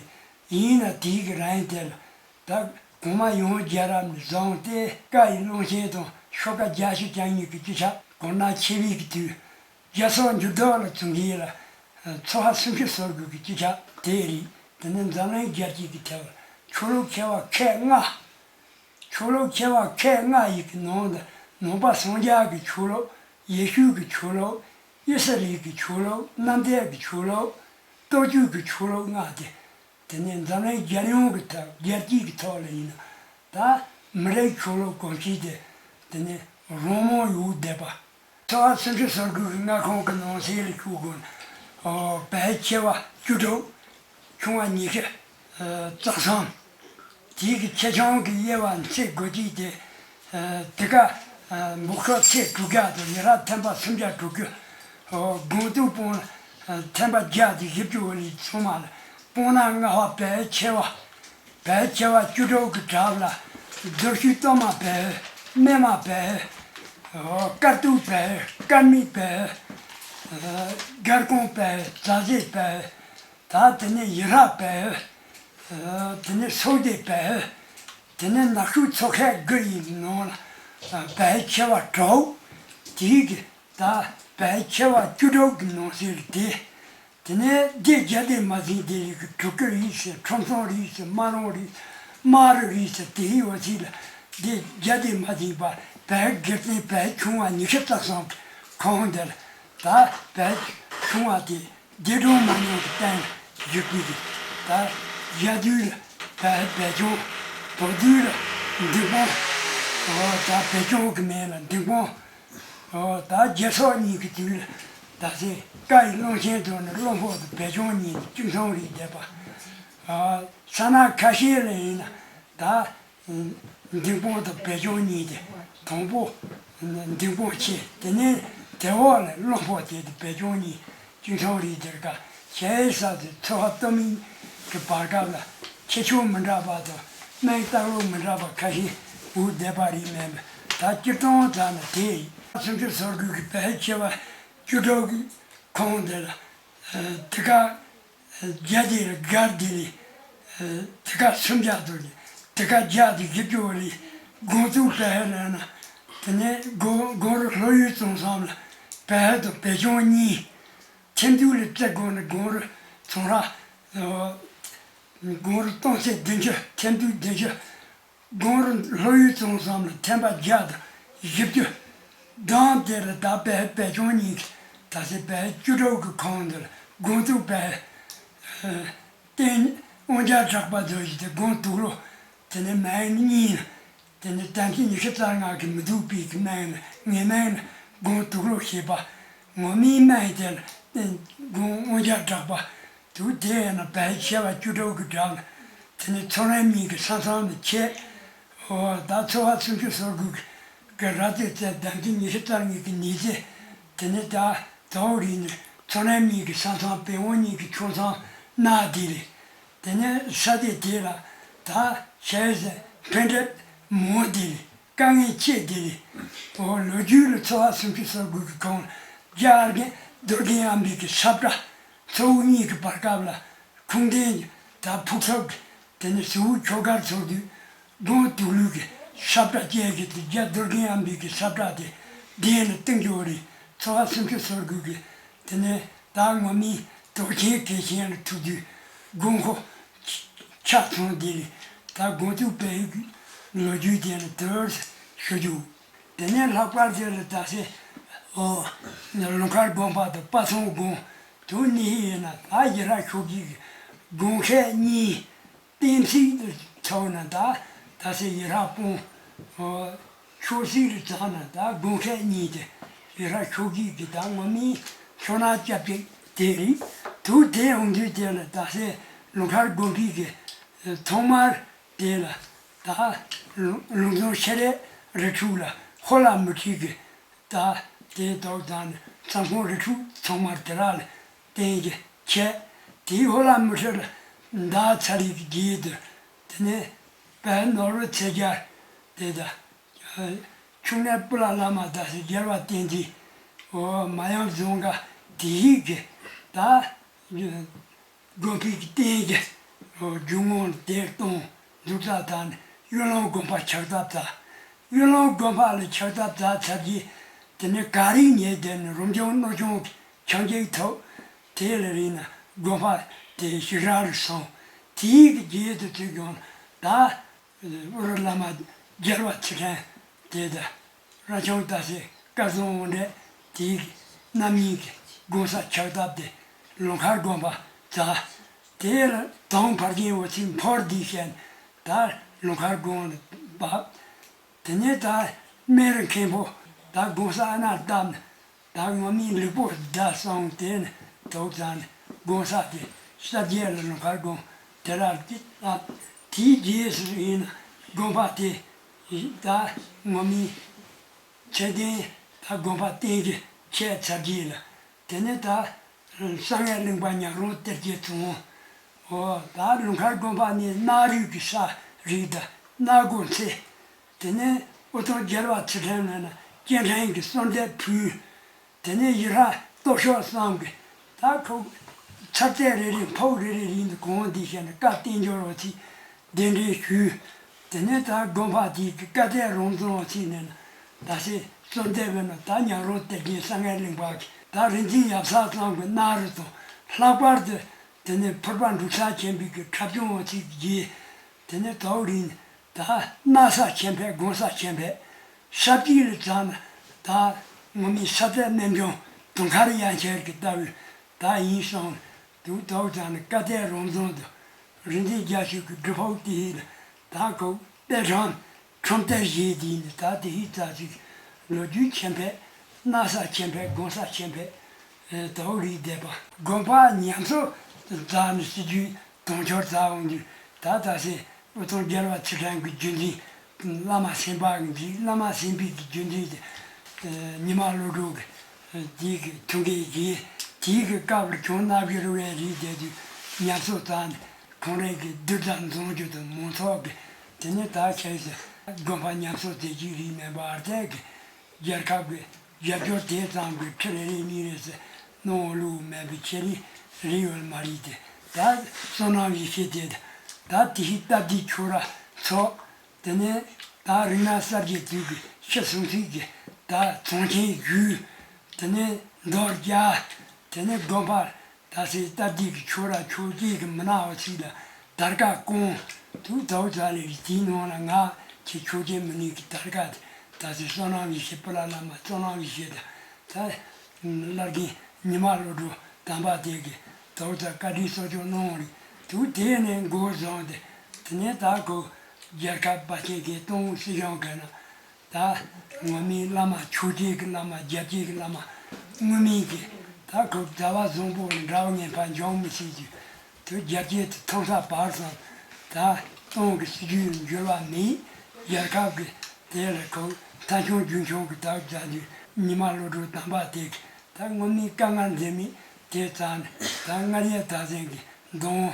ཡིན་ན་དེའི་གི་རིང་དེ་ལ་ད་གོང་མ་ཡང་རྒྱལ་རབས་ནས་བཟུང་སྟེ་བཀའ་ཡི་བློན་ཆེན་དང་ཤོ་ཀ་རྒྱལ་སྲས་བཅུ་གཉིས་ཀྱི་སྤྱི་ཁྱབ་གོ་ན་ཆེ་བའི་གི་དུས། རྒྱལ་ཚོགས་འགྱུར་ལྡོག་ལ་བརྩོན་གྱིན་ལ། ཚོ་ཧ་སུམ་ཅུ་སོ་དགུ་གི་སྤྱི་ཁྱབ་དེ་རེད། དེ་ནས་འཛམ་གླིང་རྒྱལ་སྤྱི་གི་ཐད་ལ་ཆོས་ལུགས་ཆེ་བ་ཁག་ལྔ། ཆོས་ལུགས་ཆེ་བ་ཁག་ལྔ་ཡི་གི་ནང་དུ་ནང་པ་སངས་རྒྱས་ཀྱི་ཆོས་ལུགས། ཡེ་ཤུ་གི་ཆོས་ལུགས། ཨི་སི་རེལ་གྱི་ཆོས་ལུགས། གནམ་བདེ་གི་ཆོས་ལུགས། སྟོབས་ཆེན་གྱི་ཆོས་ལུགས་ལྔ་སྟེ། དེ་ནས་འཛམ་གླིང་རྒྱལ་ཡོངས་ཀྱི་ཐོག་རྒྱལ་སྤྱི་གི་ཐོག་ལ་ཡིན་ན། ད་མི་རིགས་ཆོས་ལུགས་གོམས་གཤིས་དེ་དེ་ནས་རང་མོས་ཡོད་བསྡད་པ། ཚོ་བ་སུམ་ཅུ་སོ་དགུ་གི་མངའ་ཁོངས་ཀྱི་ནང་གསེས་ལ་ཞུགས་དགོས་ན། བལ་ཆེ་བ་བཅུ་དྲུག་ཆུང་བ་ཉི་ཤུ་རྩ་གསུམ། དེའི་གི་ཆེ་ཆུང་གི་དབྱེ་བ་ཚིག་དགུ་གཅིག་དེ། དེ་ག་འབོག་ཤོག་ཚེས་དྲུག་བརྒྱ་དང་ཡི་རབས་ཐེམ་པ་སུམ་བརྒྱ་དྲུག་ཅུ། དགུང་སྟོད་སྤང་ཐེམ་པ་བརྒྱ་དང་བཞི་བཅུ་བ་ལས་ཚང་མ་ལ་སྤང་ན་ལྔ་བ་བལ་ཆེ་བ། བལ་ཆེ་བ་བཅུ་དྲུག་གི་གྲས་ལ་རྡོ་ཤུལ་གཏོར་མ་བལ། སྨད་མ་བལ། དཀར་སྟོད་བལ། དཀར་མིག་བལ། སྒར་གོང་བལ། རྫ་རྫས་བལ། ད་དེ་ནས་ཡི་རབས་བལ། དེ་ནས་སོག་སྡེ་བལ། དེ་ནས་ནག་ཤོད་ཚོ་ཁག་དགུ་ཡི་ནང་ལ་བལ་ཆེ་བ་དྲུག་དེའི་གི་ད་བལ་ཆེ་བ་བཅུ་དྲུག་གི་ནང་གསེས་དེ། དེ་ནས་སྡེ་བརྒྱད་དེ་མ་ཟིན་དེ་རིགས་ཀྱི་གྲུ་གུ་རིགས་སུ་ཁྲོམ་སྲང་རིགས་སུ་སྨད་རོང་རིགས། སྨད་རི་རིགས་སུ་དེའི་འོ་ཚིག་ལ་སྡེ་བརྒྱད་དེ་མ་ཟིན་པ་བལ་སྒེར་བཙན་བལ་ཆུང་བ་ཉི་ཤུ་རྩ་གསུམ་གྱི་ཁོངས་འདིར་ད་བལ་ཆུང་བ་དེ་སྡེ་གྲོང་མ་ཉམས་ཀྱི་སྟེང་བཞུགས་པའི་གི་ད་ཡ་དུས་ལ་བལ་བལ་ཆུང་། བོ་དུས་ལ་འདིང་སྤོང་། ད་བལ་ཆུང་གི་མིང་ལ་འདིང་སྤོང་། ཨོ། ད་རྒྱལ་ཚོགས་གཉིས་ཀྱི་དུས་ལ་ད་ཟེ་བཀའ་ཡི་བློན་ཆེན་དུ་ནི་བློན་པོ་དང་བེ་ཅོན་གཉིས་ཀྱི་གཅིག་མཚུངས་རིགས་བསྡད་པ། ཨ། ས་ན་ཁ་ཤས་ལ་ཡིན་ན་ད་འདིང་སྤོང་དང་བེ་ཅོན་གཉིས་ཏེ། དང་པོ་འདིང་སྤོང་ཆེ། དེ་ནས་དེ་འོག་ལ་བློན་པོ་དེ་དང་བེ་ཅོན་གཉིས་གཅིག་མཚུངས་རིགས་དེར་ཀ་ཞལ་ས་དེ་ཚོ་བ་སྟོད་སྨད་ཀྱི་བར་སྐབས་ལ་ཁྱད་ཆོས་མི་འདྲ་བ་དང་དམིགས་བཏགས་ལུགས་མི་འདྲ་བ་ཁ་ཤས་འུར་བསྡད་པ་རིགས་མེད་མོད། ད་སྤྱིར་བཏང་ཙམ་ན་དེ་ཡིན། སུམ་ཅུ་སོ་དགུ་གི་བལ་ཆེ་བ་བཅུ་དྲུག་གི་ཁོངས་དེ་ལ། དེ་ག་བརྒྱ་དེ་ལ་སྒར་དེ་ལས། དེ་ག་སུམ་བརྒྱ་དོ་ལས། དེ་ག་བརྒྱ་དེ་བཞི་བཅུ་ལས་དགོན་བཙུགས་བལ་ལ་ན། དེ་ནས་དགོན་དགོན་རུ་ལྷོ་ཡུལ་ཙོང་ཟམ་ལ་བལ་དང་བེ་ཅོན་གཉིས། ཐེམ་དུས་ལ་བརྩི་དགོས་ན་དགོན་རུ་ཚོང་ར། དགོན་རུ་སྟོང་ཚད་བདུན་ཅུ། ཐེམ་དུས་བདུན་ཅུ། དགོན་རུ་ལྷོ་ཡུལ་ཙོང་ཟམ་ལ་ཐེམ་པ་བརྒྱ་དང་བཞི་བཅུ། གདང་དེ་ལ་ད་བལ་བེ་ཅོན་གཉིས་ཀྱི་ད་ཚེ་བལ་བཅུ་དྲུག་གི་ཁོངས་འདིར་དགོན་བཙུགས་བལ། རྟེན་དབང་རྒྱལ་གྲགས་པ་རྡོ་རྗེ་དེ་དགོན་དུག་ལོ། དེ་ནས་མན་གཉིས་ལ། དེ་ནས་དམ་ཅན་ཉི་ཤུ་རྩ་ལྔ་གི་མི་སྡུག་པའི་གི་སྨན་ལ་ངེས་སྨན་ལ་དགོན་དུག་ལོ་ཞེས་པ། ངོ་མའི་སྨན་དེ་ལ་དགོན་དབང་རྒྱལ་གྲགས་པ། དུས་དེ་ཡང་ན་བལ་ཆེ་བ་བཅུ་དྲུག་གི་གྲས་ལ། དེ་ནས་ཚོ་རིམ་གཉིས་ཀྱི་ས་མཚམས་ལ་ཆད། འོ་ད་ཚོ་བ་སུམ་ཅུ་སོ་དགུ་གི་ར་ཙེ་རྩེ་དམ་ཅན་ཉི་ཤུ་རྩ་གཉིས་ཀྱི་ནི་ཙེ། དེ་ནས་ད་དའོ་རི་ནས་ཚོ་རིམ་གཉིས་ཀྱི་ས་མཚམས་པེ་ཝང་གཉིས་ཀྱི་ཕྱོགས་མཚམས་ན་དེ་རེད། དེ་ནས་ས་དེ་དེ་ལ་ད་ཤའི་ཟེ་འཕེན་འགྲེབ་མོ་དེ་རེད། དཀའ་ངལ་ཆེ་དེ་རེད། འོ་ལོ་རྒྱུས་ལ་ཚོ་བ་སུམ་ཅུ་སོ་དགུ་གི་གོང་ལ་རྒྱ་ཨར་གན་རྡོར་གན་ཨམ་བི་གི་ས་བཀྲ། ཚོ་བོ་གཉིས་ཀྱི་བར་སྐབས་ལ་ཁུངས་ལྡན་གྱི་ད་ཕུག་ཚོགས་ཀྱི་དེ་ནས་ཟུ་བོ་ཁྱོ་གར་ཚོགས་དུས་དགོན་དུག་ལུག་གི་ས་བཀྲ་བཅས་ཀྱི་དེ་རྒྱ་རྡོར་གན་ཨམ་བི་གི་ས་བཀྲ་དེ་གདན་ལ་བཏིང་རྒྱུ་རེད། ཚོ་བ་སུམ་ཅུ་སོ་དགུ་གི་དེ་ནས་ད་ངོ་མའི་དོག་ཆེན་གལ་ཆེན་ལ་ཐུག་དུས་དགོན་ཁོ་ཆ་ཚང་དེ་ལས་ད་དགོན་དུག་བལ་ཡུལ་གྱི་ ལོ་རྒྱུས་དེ་ནི་དེར་ཞུ་རྒྱུ། དེ་ནས་ལྷག་པར་དེ་ལ་ད་སེ་ཨོ་ལུང་དཀར་དགོན་པ་དང་དཔལ་ཚོང་དགོན་དུ་གནས་ཡིན་ན། ད་ཡི་ར་ཆོས་ཀྱི་དགོན་ཁག་གཉིས། གཏན་ཚིགས་དུ་ཚོགས་ན་ད་ད་སེ་ཡི་ར་སྤུངས། ཨོ་ཆོས་སྲིད་རུ་ཚང་ན་ད་དགོན་ཁག་གཉིས་དེ། ཡི་ར་ཆོས་ཀྱི་གི་ད་ངོ་མའི་ཕྱོགས་ན་སྐྱབས་ཀྱི་དེ་རེད། དུ་དེ་འོང་དུས་དེ་ལ་ད་སེ་ལུང་དཀར་དགོན་པའི་གི་ཐོག་མར་དེ་ལ་ད་ལུང་རྫོང་ཤེས་རིག་རི་ཁྲོད་ལ་ཧོར་ལྷ་མི་ཁྲིད་ཀྱི་ད་དེ་ཐོག་ཙང་ནས་ཙམ་ཁོང་རི་ཁྲོད་ཚང་མར་དེ་ར་ལ་བསྟན་གྱི་ཆེ། དེའི་ཧོར་ལྷ་མི་ཁྲིད་ལ་ད་ཚ་རིག་རྗེས་དུ་དེ་ནས་དཔལ་ནོར་བུ་ཚེ་རྒྱལ་དེ་ད་ཕྱུགས་ནས་སྤུ་ལ་བླ་མ་ད་སེ་རྒྱལ་བ་བསྟན་འཛིན་འོ་མ་ཡང་རྫོང་ག་དེ་ཡིག་གི་ད། དགོན་པའི་རྟེན་གྱི་རྒྱུ་དངོས་དེར་གཏོང་འཛུགས་ས་དང་གཡུ་ལུང་དགོན་པ་ཕྱག་བཏབ་ཚར། གཡུ་ལུང་དགོན་པ་ལ་ཕྱག་བཏབ་ཚར་ཚར་གྱིས། དེ་ནས་ག་རེ་ཉེ་དེ་ནས་རོང་ཆུང་སྣོད་ཆུང་གི་ཆང་གྱེས་ཐོག་དེ་ལ་རིང་ན་དགོན་པ་དེ་ཞིག་ར་རུ་སོང་། དེའི་གི་རྗེས་སུ་ཚུད་ཀྱང་ད། ཨུ་རུ་བླ་མ་རྒྱལ་བ་ཚུལ་ཁྲིམས་དེ་དང་། ར་ཆུང་ཏ་སེ་སྐལ་བཟང་དབང་འདྲེན་དེའི་རྣམ་གཉིས་ཀྱི་དགོན་ས་ཕྱག་བཏབ་སྟེ་ལུང་དཀར་དགོན་པ་བཙགས། དེ་ལ་དང་བར་གྱི་འོ་ཚིག་འཕོར་འདི་བཤད། ད་ལུང་དཀར་དགོན་བབས། དེ་ནས་ད་སྨན་རི་མཁན་པོ་ད་དགོན་ས་ཨ་ན་བཏབ་ནས། ད་ངོ་མའི་ལུས་པོ་བདག་སོང་དེ་ནི་དོག་ཙང་ནི་དགོན་ས་དེ་གསར་རྒྱས་ལ་ལུང་དཀར་དགོན་དེ་ར་ལ་བཏབ། དེའི་རྗེས་སུ་ཡིན་ན་དགོན་པ་དེ་ད་ངོ་མའི་ཚད་ལྡན་ད་དགོན་པ་བརྟན་གྱི་ཆེ་ཚར་རྗེས་ལ་དེ་ནི་ད་གསང་སྔགས་གླིང་པ་ཉག་རོང་གཏེར་གྱི་ཚོང་འོ་ད་ལུང་དཀར་དགོན་པ་ནི་གནའ་རིགས་ཀྱི་ས་རིགས་ད་གནའ་དགོན་ཚེ། དེ་ནས་ཨུ་ཐུང་རྒྱལ་བ་ཚུལ་ཁྲིམས་ལ་ན་སྐྱེ་ཕྲེང་གི་གསོལ་འདེབས་ཕུལ། དེ་ནས་ཡི་ར་སྟོབས་ཤོག་གསུམ་གྱི་ད་ཁོ་ཚར་ཚད་རེ་རེ་འཕོག་རེ་རེ་རིང་དུ་གོང་འདི་བཤད་ན་བཀའ་བསྟན་འགྱུར་འོ་ཚིག་གདན་འདྲེན་ཞུས། དེ་ནས་ད་དགོན་པ་དེའི་གི་བཀའ་བསྟན་རོང་རྫོང་འོ་ཚིག་ནས་ན་ད་སེ་གསོལ་འདེབས་བས་ན་ད་ཉག་རོང་གཏེར་གྱི་གསང་སྔགས་གླིང་པ་གི་ད་རིག་འཛིན་ཡབ་སྲས་གསུམ་གྱི་གནའ་རི་དང་ལྷག་པར་དུ་དེ་ནས་ཕུར་པ་འབྲུག་གསར་ཆེན་པོའི་གི་འཁྲབ་ཆུང་འོ་ཚིག་གི་རྗེས། དེ་ནས་དོག་རིང་ད་གནའ་ས་ཆེན་པོའི་དགོན་ས་ཆེན་པོའི་ས་དཀྱིལ་ལ་བཙགས་ན་ད་ངོ་མའི་ས་མཐའི་རྣལ་འབྱོར་དུང་དཀར་ཡན་ཆད་ཀྱི་ལྟ་བུ་ད་ཡིན་སོང་། དུ་དོག་ཙང་ནི་བཀའ་བསྟན་རོང་རྫོང་དུ་རིག་འཛིན་རྒྱ་ཤོད་ཀྱི་སྒྲུབ་ཕུག་དེ་ཡིན་ད་ཁོ་དཔེ་ཁྲོམ་ཁྲོམ་གཏེར་བཞེས་དེ་ཡིན་ད་དེ་ཡིན་རྩ་ཚིག་ལོ་རྒྱུས་ཆེན་པོའི་གནའ་ས་ཆེན་པོའི་དགོན་ས་ཆེན་པོའི་དོག་རིག་བསྡད་པ་དགོན་པ་ཉམས་གསོ་བཙགས་ནས་སྲིད་ཇུས། དུང་ཕྱུར་ཚ་འོང་དུས་ད་ད་སེ་ཨུ་ཚང་རྒྱལ་བ་ཚུལ་ཁྲིམས་ཀྱི་བརྒྱུད་འཛིན་བླ་མ་སེམས་དཔའ་གི་འཛིན་བླ་མ་སེམས་དཔའི་གི་བརྒྱུད་འཛིན་དེ་ཉི་མ་བློ་གྲོས་ཀྱི་དེའི་གི་ཐུགས་འགན་བཞེས། དེའི་གི་སྐབས་ལ་ཁྱུང་རྣ་བཞི་རུ་བའི་རིགས་དེ་དུས་ཉམས་གསོ་བཏང་ནས་ཁོང་རང་གི་བདུད་དང་འཛོམས་རྒྱུ་དང་མང་ཚོགས་ཀྱི་དེ་ནས་ད་ཁྱེད་ཀྱི་དགོན་པ་ཉམས་གསོ་དེ་གཅིག་རིགས་མེད་པ་ཨར་ཐད་ཀྱི་རྒྱལ་ཁབ་ཀྱི་རྒྱབ་སྐྱོར་དེ་ཙམ་གྱི་ཁྲི་རེ་རེ་གཉིས་རེ་ཟེར་གནང་བ་ལུགས་མེད་པའི་ཆེད་ནི་རེ་ཡོད་མ་རེད་དེ། ད་བསོད་ནམས་ཡེ་ཤེས་དེ་ད་དེ་ཤི་སྟབས་བདེ་ཁྱོད་ར་ཚོགས། དེ་ནས་ད་རིག་གནས་གསར་བརྗེ་དུས་ཀྱི་ཤི་སོང་ཚིག་གི་ད་ཚོང་ཆེན་བརྒྱུད། དེ་ནས་མདོར་རྒྱ། དེ་ནས་དགོན་པ། ད་སེ་སྟབས་བདེ་གི་ཆོས་ར་ཆོས་བརྒྱད་ཀྱི་མི་སྣ་བ་ཚིག་ལ་དར་ཀ་བསྐོང་། དུས་ད་བར་ཙ་ལས་དེའི་ནང་ལ་ང་ཁྱེད་ཆོས་བརྒྱད་མི་སྣའི་གི་དར་ཀ་དེ་ད་སེ་བསོད་ནམས་ཡེ་ཤེས་སྤུ་ལ་བླ་མ་བསོད་ནམས་ཡེ་ཤེས་དང་ད་བླ་རྒན་ཉི་མ་བློ་གྲོས་དམ་པ་དེ་གི་ད་བར་ཙ་བཀའ་དྲིན་གསོལ་སྐྱོང་གནང་བ་རེད། དུས་དེ་ནས་འགོ་བཟུང་སྟེ་དེ་ནས་ད་ཁོ་རྒྱལ་ཁབ་དཔའ་ཆེན་གི་སྟོང་སྲིད་གཞུང་གི་ནང་། ད་ངོ་མའི་བླ་མ་ཆོས་བརྒྱད་ཀྱི་བླ་མ་རྒྱལ་བརྒྱད་ཀྱི་བླ་མ་དངོས་མིང་གི་ད་ཁོ་ཟླ་བ་བཟང་པོ་ལ་འདྲ་བ་ངན་པ་འབྱུང་མི་སྲིད་ཀྱི་དུ་རྒྱལ་བརྒྱད་དུ་ཐོན་ས་བར་སོང་། ད་སྟོང་གི་སྲིད་ཇུས་འགྱུར་བ་མེད། རྒྱལ་ཁབ་ཀྱི་དེ་ལ་ཁོ་མཐའ་འཁྱོངས་རྒྱུན་འཁྱོངས་ཀྱི་ད་བྱ་དུས་ཉི་མ་བློ་གྲོས་དམ་པ་དེ་གི་ད་ངོ་མའི་དཀའ་ངལ་འཛེམ་མེད་དེ་ཙང་ནས་ད་མངའ་རིས་ད་ཟན་གྱི་གདོང་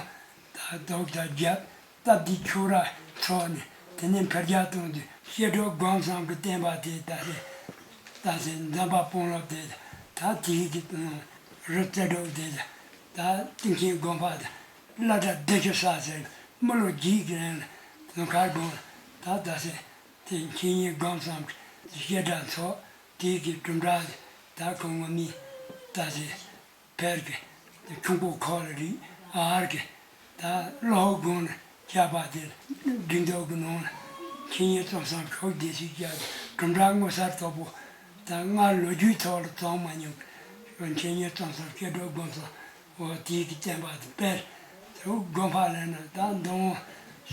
ད་རྡོག་ད་རྒྱབ། སྟབས་བདེ་ཁྱོད་ར་ཚོགས་ནས་དེ་ནས་འཕེལ་རྒྱས་གཏོང་དུས་བཤད་སྒྲུབ་སྒོམ་གསུམ་གྱི་བསྟན་པ་དེ་ད་སེ་ད་སེ་འཛམ་བུ་གླིང་དེ་ད་དེའི་གི་རི་རྩེ་སྒྲུབ་དེ་ད་ཏིང་ཤིང་དགོན་པ་དང་བླ་གྲྭ་བདེ་ཆེན་ས་ཟེར་མི་ལོ་རྒྱུས་ཀྱི་རིང་ལ་དུང་དཀར་དགོན་ད་ད་སེ་དེ་འཆད་ཉན་སྒོམ་གསུམ་གྱི་བཤད་གྲྭ་ཚོགས་དེའི་གི་གྲུབ་འབྲས་ད་ཁོ་ངོ་མི་ད་སེ། བལ་གྱི་ཁྱུང་པོ་ཁོ་ལ་རིགས་ཨར་གྱི་ད་བློ་དགོངས་ལ་བྱ་བ་དེ་སྒྲིག་འདོགས་ཀྱི་ནང་ལ་ འཆད་ཉན་རྩོམ་གསུམ་ཤོག་བདེ་སྲིད་རྒྱལ། གྲུབ་འབྲས་མངོན་གསལ་དོད་པོ། ད་སྔར་ལོ་རྒྱུས་ཐོག་ལ་བརྩམས་མ་མྱོང་། འཆད་ཉན་རྩོམ་གསུམ་སྐྱེ་འགྲོ་སྒོམ་གསུམ། འོ་དེའི་གི་བསྟན་པ་དང་སྤེལ། དེ་དགོན་པ་ལས་ན་ད་མདོ་དབུས་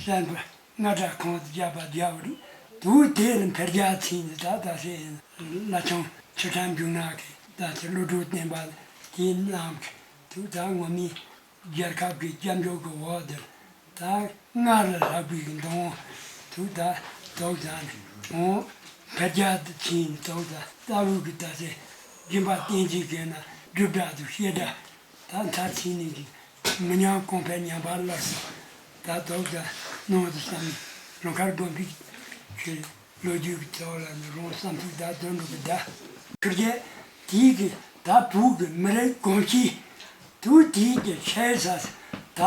སེམས་དཔའི་རྔ་སྒྲ་ཁོང་དུ་བརྒྱབ་པ་རྒྱབ་རིགས་དུ་དེ་ལ་འཕེལ་རྒྱས་ཕྱིན་ནས། ད་ད་སེ་བླ་བྱང་ཆོས་ཁྲིམས་འབྱུང་གནས་ཀྱི་ད་སེ་ཀླུ་སྒྲུབ་བསྟན་པ་དེའི་ནང་གི་དུ་ད་ངོ་མའི་རྒྱལ་ཁབ་ཀྱི་སྐྱབས་འཇུག་གི་འོག་ཏུ་ད་སྔར་ལས་ལྷག་པའི་གི་མདོ་དབུས་དུ་ད་དོག་ཙམ་ནས་འོང་འཕེལ་རྒྱས་དུ་ཕྱིན་ནས། དོག་ཙམ་ལྟ་བུ་གི་ད་སེ་སྦྱིན་པ་བསྟན་བཅོས་ཀྱི་ན་སྒྲུབ་གྲྭ་དུ་བཤད་གྲྭ་ད་མཐར་ཕྱིན་ནས་ཀྱི་མི་ཉམས་གོང་འཕེལ་ཉམས་པ་སླར་གསོ་ད་དོག་ཙམ་གནང་དུ་བསམ་ནས་རང་ཁར་དགོན་པའི་ཆེད། ལོ་རྒྱུས་ཀྱི་ཐོག་ལ་ནི་རང་བསམ་ཚུལ་བརྡ་དོན་འགྲུབ་པའི་བརྡ། ཁུར་རྒྱལ་དེའི་གི་ད་བོད་ཀྱི་མི་རིགས་གོམས་གཤིས་དུ་དེའི་གི་ཆེ་ས་ད་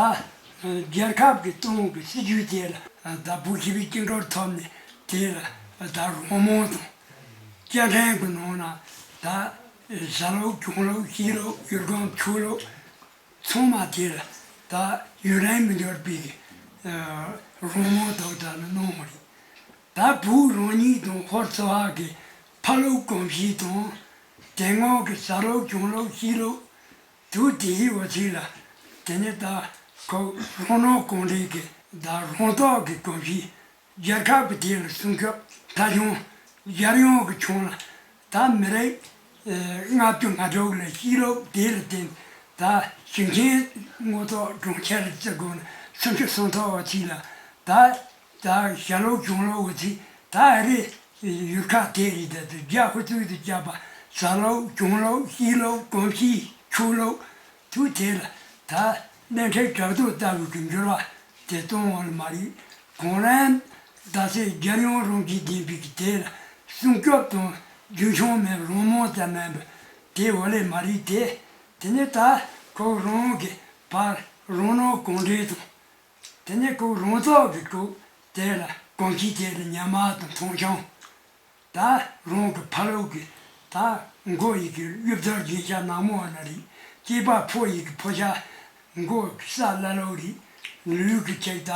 རྒྱལ་ཁབ་ཀྱི་ཏང་གི་སྲིད་ཇུས་དེ་ལ་ད་བོད་ཞི་བའི་བཅིངས་འགྲོལ་ཐོབ་ནས་དེ་ལ་ད་རང་དབང་དང་། བཅའ་ཁྲིམས་ཀྱི་ནང་ན་ད་བཟའ་ལུགས་གྱོན་ལུགས་གཤིས་ལུགས་ཡུལ་གོམས་ཆོས་ལུགས། ཚང་མ་དེ་ལ་ད་ཡུན་རིང་མི་འགྱུར་བའི་ཨ་རང་དབང་དག་ད་ལ་གནང་བ་རེད། ད་བོད་རང་ཉིད་དང་ཧོར་ཚོ་བ་གི་ཕ་ལུགས་གོམས་གཤིས་དང་། དེ་སྔོན་གྱི་བཟའ་ལུགས་གྱོན་ལུགས་གཤིས་ལུགས་དུ་དེའི་འོ་ཚིག་ལ། དེ་ནས་ད་ཁོ་རང་སྣང་གང་དྲན་གྱི་ད་རང་རྟོགས་ཀྱི་གོམས་གཤིས། རྒྱལ་ཁབ་ཀྱི་དེ་ལ་སྲུང་སྐྱོབ་མཐའ་སྐྱོང་། རྒྱལ་ཡོངས་ཀྱི་ཁྱོན་ལ་ད་མི་རིགས་ཨེ་ལྔ་བཅུ་ང་དྲུག་ལ་ཤེས་རབ་དེ་ལ་བརྟེན་ད་ཞིང་ཆེན་མངོན་རྟོགས་གྲོང་ཁྱེར་བརྩི་དགོས་ན་སུམ་ཅུ་སོ་ཐོག་བ་ཚིག་ལ་ད་ད་ཞྭ་ལུགས་གྱོན་ལུགས་བ་ཚིག་ད་ཨ་རི་ཡུལ་ཁག་དེ་རེད། ད་དུ་རྒྱ་ཧུ་ཚུགས་དུ་བཅག་པ་བཟའ་ལུགས་གྱོན་ལུགས་ཤེས་ལུགས་གོམས་གཤིས་ཆོས་ལུགས། དུས་དེ་ལ་ད་གླིང་ཕྲན་གྲགས་རྡོ་ལྟ་བུ་གི་འགྱུར་བ་དེ་གཏོང་བ་ལ་མ་རིག་གོང་རིམ་ད་སེ་རྒྱལ་ཡོངས་རང་བཞིན་ལྡན་པའི་གི་དེ་ལ་སྲུང་སྐྱོབ་དང་རྒྱུན་འཁྱོངས་མེད་རང་དབང་ཙམ་མིན་པ་དེ་འོ་ལས་མ་རིག་དེ། དེ་ནས་ད་ཁོ་རང་གི་ཕར་རང་སྣང་གང་དྲན་དང་། དེ་ནས་ཁོ་རང་ཚོགས་ཀྱི་ཁོ་དེ་ལ་གོམས་གཤིས་དེ་ལ་ཉམས་དང་མཐོང་ཆུང་། ད་རང་གི་ཕ་ལུགས་ཀྱི་ད་མགོ་ཡི་གི་གཡུ་བཙར་རྒྱན་ཆ་ནག་མོ་བ་ན་རེད། སྐྱེས་པ་ཕོ་ཡི་གི་ཕོ་ཆ་མགོ་ས་ལ་ལོ་རེད། ལུས་ཀྱི་ཆེག་ད་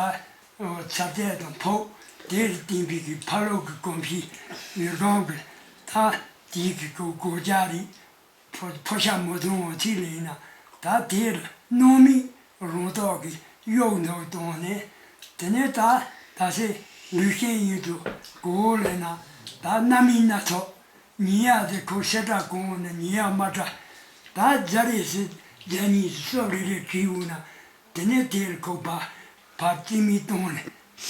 ཚ་ཚད་དང་ཕོག་དེ་ལ་བརྟེན་པའི་གི་ཕ་ལུགས་ཀྱི་གོམས་གཤིས་ཡུལ་སྒང་གི་ད་དེའི་གི་གོ་གོ་ཅག་རེད། ཕོ་ཕོ་ཤ་མོ་ཚོང་འོ་ཚིག་ལ་ཡིན་ན་ད་དེ་ལ་སྣང་མེད་རང་རྟོགས་ཀྱི་གཡོག་འདུག་བཏང་ནས། དེ་ནས་ད་ད་སེ་ལུས་ཤེས་ཡིན་དུ་གོ་ལས་ན་ད་རྣམ་སྨིན་སྣ་ཚོགས་ཉིན་ཡག་དེ་ཁོ་སེ་བཀྲ་གོང་འོ་ན་ཉིན་ཡག་མ་བཀྲ། ད་རྫ་རེ་སི་རྫ་གཉིས་སུ་སོབ་རེ་རེ་བྲིས་འོ་ན། དེ་ནས་དེར་ཁོ་པ་ཕར་རྩིས་མེད་གཏོང་ནས་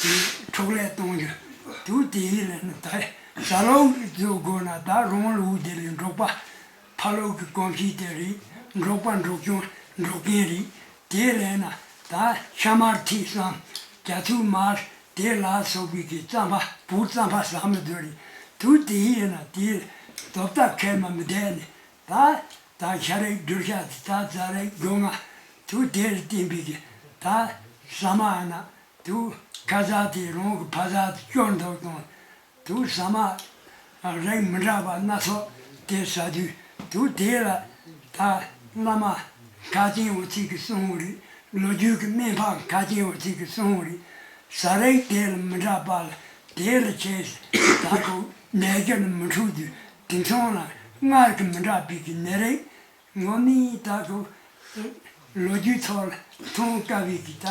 དེ་འཕྲོག་ལས་གཏོང་རྒྱུ་དུ་དེ་ཡིན་ལས་ན། ད་ཟ་ལོག་བཟོ་དགོས་ན་ད་རང་ལུགས་དེ་ལས་འབྲོག་པ་ཕ་ལུགས་ཀྱི་གོམས་གཤིས་དེ་རེད། འབྲོག་པ་འབྲོག་སྐྱོང་འབྲོག་རྒན་རེད། དེ་ལས་ན་ད་ཤ་མར་ཐིག་སང་རྒྱ་ཚུགས་མར་དེ་ལ་སོགས་པའི་གི་རྩམ་པ་བུ་རྩམ་པ་ཟ་མི་འདོད་རེད། དུ་དེ་ཡིན་ན་དེ་དོ་བདག་ཁས་མ་མི་བསྡད་ནས་ད། ད་ཤ་རིགས་སྦྲུལ་ཤ་དེ་ད་རྫ་རིགས་སྒོ་ང་དུ་དེར་བསྟན་པའི་གི་ད་ཟ་མ་ཨ་ན་དུ་ཁ་ཟ་དེ་རང་གི་ཕ་ཟ་དེ་སྐྱོར་འདུག་དང་དུ་ཟ་མ་རིགས་མི་འདྲ་བ་སྣ་ཚོགས་དེ་ཟ་དུས་དུ་དེ་ལ་ད་བླ་མ་མཁའ་ཅན་འོ་ཚིག་གི་གསུང་རེད། ལོ་རྒྱུས་ཀྱི་སྨན་པ་མཁའ་ཅན་འོ་ཚིག་གི་གསུང་རེད། ཟ་རིགས་དེ་ལ་མི་འདྲ་བ་ལ་དེ་ལ་ཆེས་ད་ཁོ་ནད་ཀྱི་ལ་མི་འཁྲུག་དུས་དེ་མཚུངས་ལ་སྔར་གྱི་མི་འདྲ་བའི་གི་ནད་རིགས། ངོ་མའི་ད་ཁོ་ལོ་རྒྱུས་ཐོག་ལ་མཐོང་དཀའ་བའི་གི་ད་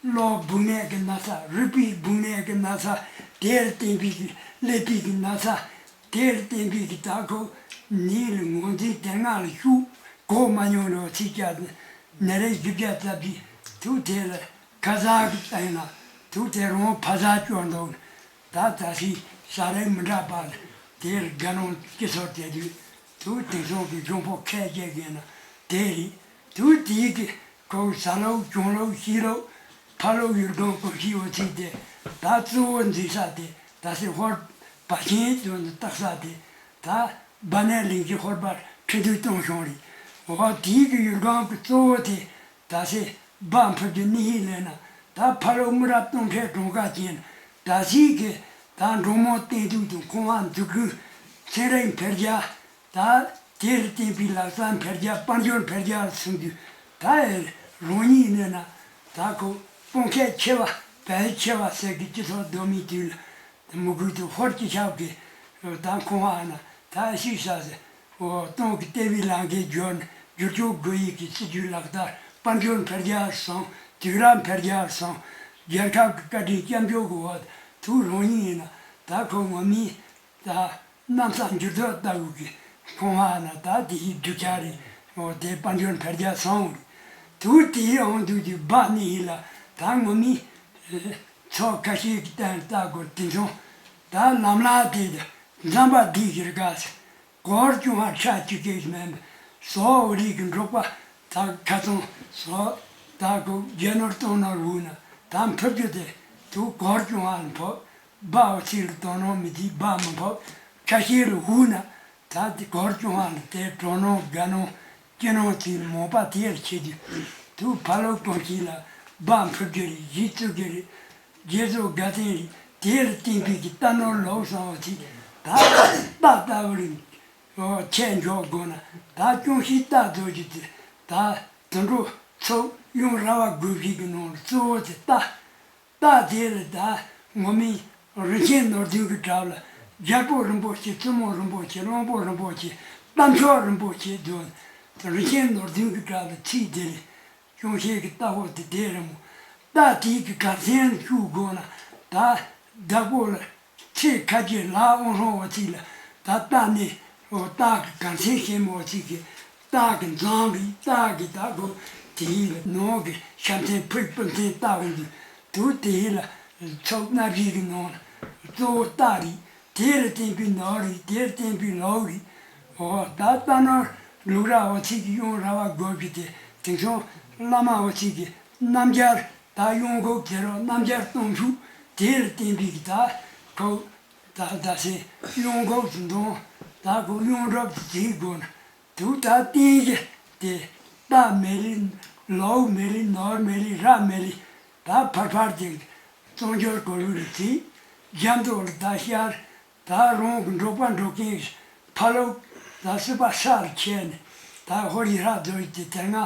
གློ་སྦུག་ནད་ཀྱི་ན་ཚ། རུས་པའི་སྦུག་ནད་ཀྱི་ན་ཚ། དེར་བརྟེན་པའི་གི་ཀླད་པའི་གི་ན་ཚ། དེར་བརྟེན་པའི་གི་ད་ཁོ་ནད་ལ་ངོས་འཛིན་དེ་སྔ་ལ་ཤུགས་གོ་མ་མྱོང་རོགས་ཚིག་བཅད་ནད་རིགས་བཞི་བརྒྱ་རྩ་བཞི་དུ་དེ་ལ་ཁ་ཟས་ཀྱི་སྟེང་ལ་དུ་དེ་རང་ཕ་ཟས་སྐྱོར་འདུག་ད་ད་སི་ས་རིགས་མི་འདྲ་བ་ལ་དེར་དགའ་སྣང་སྐྱེ་སོ་དེ་དུས་དུ་དེང་སང་གི་གཞུང་ཕོགས་ཁས་བྱེད་མཁན་ན་དེ་རེད། དུ་དེའི་གི་ཁོ་ཟ་ལོག་གྱོང་ལོག་ཤི་ལོག་ཕ་ལོག་ཡུལ་སྒང་གོམས་གཤིས་འོ་ཚིག་དེ་ད་གཙོ་བོ་འཛིན་ས་དེ་ད་སི་ཧོར་བ་ཆེན་དུ་ནི་བཏགས་ས་དེ་ད་བ་ནས་གླིང་གི་ཧོར་པར་ཁྲི་འདུས་གཏོང་བྱུང་རེད། འོ་དེའི་གི་ཡུལ་སྒང་གི་གཙོ་བོ་དེ་ད་སེ་སྦ་འཕུར་གྱི་གནས་ཡིན་ལས་ན། ད་ཕ་ལོ་མི་རབས་སྟོང་ཕྲག་གྲངས་ཀ་ཅན་ད་སི་གི་ད་འབྲོག་མོ་བསྟན་འཛུགས་དང་ཁང་བ་འཛུགས་སྐུལ་ཚན་རིག་འཕེལ་རྒྱས་ད་དེར་བརྟེན་པའི་ལག་རྩལ་འཕེལ་རྒྱས་དཔལ་འབྱོར་འཕེལ་རྒྱས་ལ་སོང་དུས་ད་རང་ཉིད་ནས་ན་ད་ཁོ་དཔུང་ཁག་ཆེ་བ་ བལ་ཆེ་བ་ཟེར་གི་སྤྱི་ཚོགས་སྡོད་མི་དུས་ལ་མུ་གུ་དུ་ཧོར་གྱི་ཆབ་ཀྱི་ད་ཁོང་ཨ་ན་ད་ཤིག་ས་ཟེར། འོ་སྟོང་གི་ལྟེ་བའི་ལང་ཀའི་འབྱོར་ནས་འགྱུར་ཕྱོགས་དགོས་ཡིག་གི་སྲིད་ཇུས་ལག་བསྟར། དཔལ་འབྱོར་འཕེལ་རྒྱས་སོང་། དུས་རབས་འཕེལ་རྒྱས་སོང་། རྒྱལ་ཁབ་ཀྱི་བཀའ་དྲིན་སྐྱབས་འཇུག་གི་འོག་ཐུགས་རང་ཉིད་ཡིན་ན་ད་ཁོ་ངོ་མི་ད། གནམ་ས་འགྱུར་ལྡོག་ལྟ་བུ་གི་ཁོང་ཧ་ན་ད་དེ་ཡི་སྒྲུབ་བྱ་རེད། འོ་དེ་དཔལ་འབྱོར་འཕེལ་རྒྱས་སོང་རེད། དུ་དེའི་འོང་དུས་ཀྱི་སྦ་ནི་ཡིན་ལ་ད་ངོ་མི་ཚོགས་ཁ་ཤས་ཀྱི་སྟེང་ལྟ་དགོས། དེ་མཚུངས་ད་ལམ་ལ་དེ་འཛམ་བུ་གླིང་གི་རི་ག་ཟེར། གོར་ཅུང་ཧ་ཁྲ་གཅིག་གེ་མེན་པ་སོ་འོ་རིག་གི་འབྲོག་པ་ད་ཁ་ཚོང་སོ་ད་གོ་རྒྱལ་ནོར་གཏོང་ནོར་བུ་ན་ད་འཕུར་རྒྱུ་དེ་དུ་གོར་ཅུང་ཧ་ལ་འཕོ། སྦ་འོ་ཚིག་ལ་དོ་སྣང་མི་དེ་སྦ་མི་འཕོ། ཁ་ཤས་ལ་འུ་ན་ད་དེ་གོར་ཅུང་ཧ་ལ་དེ་གྲོ་ནོ་དགའ་ནོ་སྐྱེ་ནོ་ཚིག་མོ་པ་དེ་ལ་ཆེ་དུས་དུ་ཕ་ལོ་གོང་ཁྱི་ལ་སྦ་འཕུར་རྒྱུ་རེད། གཞི་བཙུགས་རྒྱུ་རེད། རྗེས་སུ་དགའ་ལྡན་རེད། དེ་ལ་བརྟེན་པའི་གི་རྟ་ནོར་ལོག་སོང་བ་ཚིག་ད་རྟ་ལྟ་བུ་རེད། ཆད་འཇོག་དགོས་ན་ད་ཅུང་ཞིག་རྟ་རྫོགས་རྒྱུ་དེ་ད་དུད་འགྲོ་ཚོ་ཡོང་ར་བ་དགོས་ཞིག་གི་ནང་ལ་གཙོ་བོ་དེ་རྟ། རྟ་དེ་ལ་ད་ངོ་མི་རིན་ཆེན་ནོར་བདུན་གྱི་གྲས་ལ་རྒྱལ་པོ་རིན་པོ་ཆེ། བཙུན་མོ་རིན་པོ་ཆེ། བློན་པོ་རིན་པོ་ཆེ། རྟ་མཆོག་རིན་པོ་ཆེ་དུ་རིན་ཆེན་ནོར་བདུན་གྱི་གྲས་ལ་ཚིག་དེ་ལས་ཅུང་ཞིག་གི་རྟ་ཕོ་དེ་དེ་རིང་མོ་རྟ་དེའི་གི་གར་སེང་ལ་བཅུག་དགོས་ན་ད་བདག་པོ་ལ། ཚེ་ཁ་ཅིག་ལ་དབང་ཧྲོང་བ་ཚིག་ལ་ད་རྟ་ནི་རྟ་གི་གར་སེང་ཞེས་མོ་ཚིག་གི་རྟ་གི་མཛངས་རིགས་རྟ་གི་ད་གོ་དེའི་ལ་ནང་གི་ཤ་མཚན་ཕུག་སྤུ་མཚན་རྟ་གི་འདུག་དུ་དེའི་ལ་ཚོགས་སྣ་བཞི་གི་ནང་ལ་གཙོ་བོ་རྟ་རིགས་དེ་ལ་བརྟེན་པའི་ནོར་རིགས་དེ་ལ་བརྟེན་པའི་ལོག་རིགས། འོ་ད་རྟ་ནོར་ལུག་ར་བ་ཚིག་གི་གཡུང་ར་བ་དགོས་ཀྱི་དེ་དེང་སང་བླ་མ་བ་ཚིག་གི་རྣམ་རྒྱལ། ད་གཡོན་འགོག་དེ་རུ་རྣམ་རྒྱལ་སྟོང་ཕྲུག་དེ་ལ་བརྟེན་པའི་གི་ད་ཁོ་ད་ད་སེ་གཡོན་འགོག་ཏུ་འདོང་ད་ཁོ་གཡོན་རབ་ཏུ་བྱེད་དགོས་ན་དུ་ད་བསྟན་གྱི་དེ་རྟ་མེ་ལི་ལོག་མེ་ལི་ནོར་མེ་ལི་ར་མེ་ལི་ད་ཕར་ཕར་དེ་གཙང་སྦྱོར་གོ་རུ་ལ་བྱེད་རྒྱ་མདོ་ལ་ད་ཤར། ད་རང་གི་འབྲོག་པ་འབྲོག་རྒན་ཕ་ལོ་ད་སྲིད་པ་ས་ལ་ཆད་ནས་ད་ཧོར་ཡི་ཧྲ་རྡོ་ཡི་དེ་དེ་སྔ་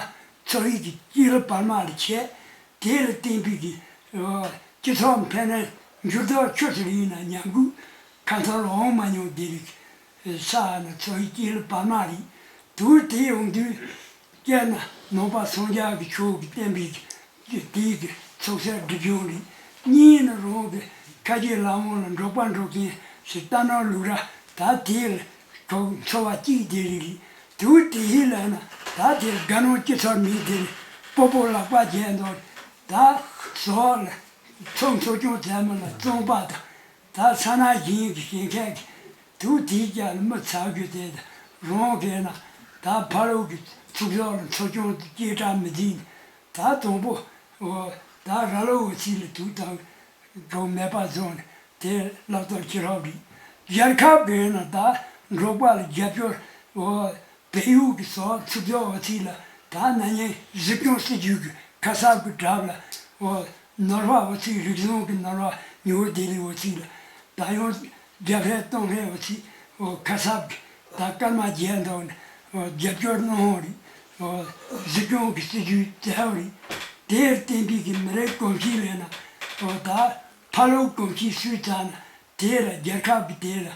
ཚོ་ཡི་གི་སྐྱིད་ལ་བར་མ་ལ་ཆད། དེ་ལ་བརྟེན་པའི་གི་སྤྱི་ཚོགས་འཕེལ་ནས་འགྱུར་ལྡོག་ཆུ་ཚོད་ཡིན་ན་ཉམས་རྒུད་ཁ་ཐོར་འོང་མ་མྱོང་དེ་རིགས་ས་ན་ཚོ་ཡི་སྐྱིད་ལ་བར་མ་རེད། དུ་དེ་ཡོང་དུས། དཔེར་ན་ནང་པ་སངས་རྒྱས་ཀྱི་ཆོས་ཀྱི་བསྟན་པའི་གི་དེའི་གི་ཚོགས་སའི་སྒྲིབ་སྦྱོང་རེད། གཉིས་ནི་རང་གི་ཁ་རྗེ་ལ་འོང་ལ་འབྲོག་པ་འབྲོག་རྒན་ཞིག་རྟ་ནོར་ལུག་ར་ད་དེའི་ལ་གྲོགས་འཚོ་བ་གཅིག་དེ་རེད་རེད། དུ་དེའི་ལ་ན་ད་དེ་དགའ་སྣང་སྐྱེ་ཚོར་མི་དེ་རེད། སྤོ་སྤོ་ལག་པ་རྒྱས་འདོར་ད་ཟོག་ལ་ཚོགས་འཚོ་སྐྱོང་མཛད་མི་ལ་བཙོང་པ་དང་། ད་ས་ན་གཞན་གྱི་ཞེན་ཁན་གྱི་དུག་དེའི་རྒྱབ་ལ་མི་ཚ་རྒྱུ་དེ་དང་རང་གས་ན་ད་ཕ་རོལ་གྱི་ཚུགས་ཟོག་ལ་འཚོ་སྐྱོང་དུ་སྐྱེལ་གྲབས་མི་འཛིན། ད་དང་པོ་འོ་ད་ར་ལོ་འོ་ཚིག་ལ་དུག་དང་གྲོགས་མེད་པ་བཟོ་ནས་དེ་ལག་ཏོར་ཁྱི་རོག་རིག་རྒྱལ་ཁབ་གས་ན་ད་འབྲོག་པ་ལ་རྒྱབ་སྐྱོར་འོ། བལ་ཡུལ་གྱི་སོག་ཚུགས་ཚོགས་འོ་ཚིག་ལ་ད་ན་ཉེ་གཟིགས་སྐྱོང་སྲིད་ཇུས་ཀྱི་ཁ་གསབ་ཀྱི་གྲབས་ལ་འོ་ནོར་བ་འོ་ཚིག་རིག་གཞུང་གི་ནོར་བ་ཉུང་བོ་དེ་ལས་འོ་ཚིག་ལ་ད་ཡང་རྒྱབ་ཧྲལ་གཏོང་ཧྲལ་འོ་ཚིག་འོ་ཁ་གསབ་ཀྱི་ད་སྐར་མ་བརྒྱད་འདོག་ནས་འོ་རྒྱབ་སྐྱོར་གནང་ཧོང་རིག་འོ་གཟིགས་སྐྱོང་གི་སྲིད་ཇུས་བཙལ་ཧོ་རིག་དེར་བརྟེན་པའི་གི་མི་རིགས་གོམས་གཤིས་ལས་ན་འོ་ད་ཕ་ལོ་གོམས་གཤིས་སུས་བཙལ་ན་དེ་ལ་རྒྱལ་ཁབ་ཀྱི་དེ་ལ།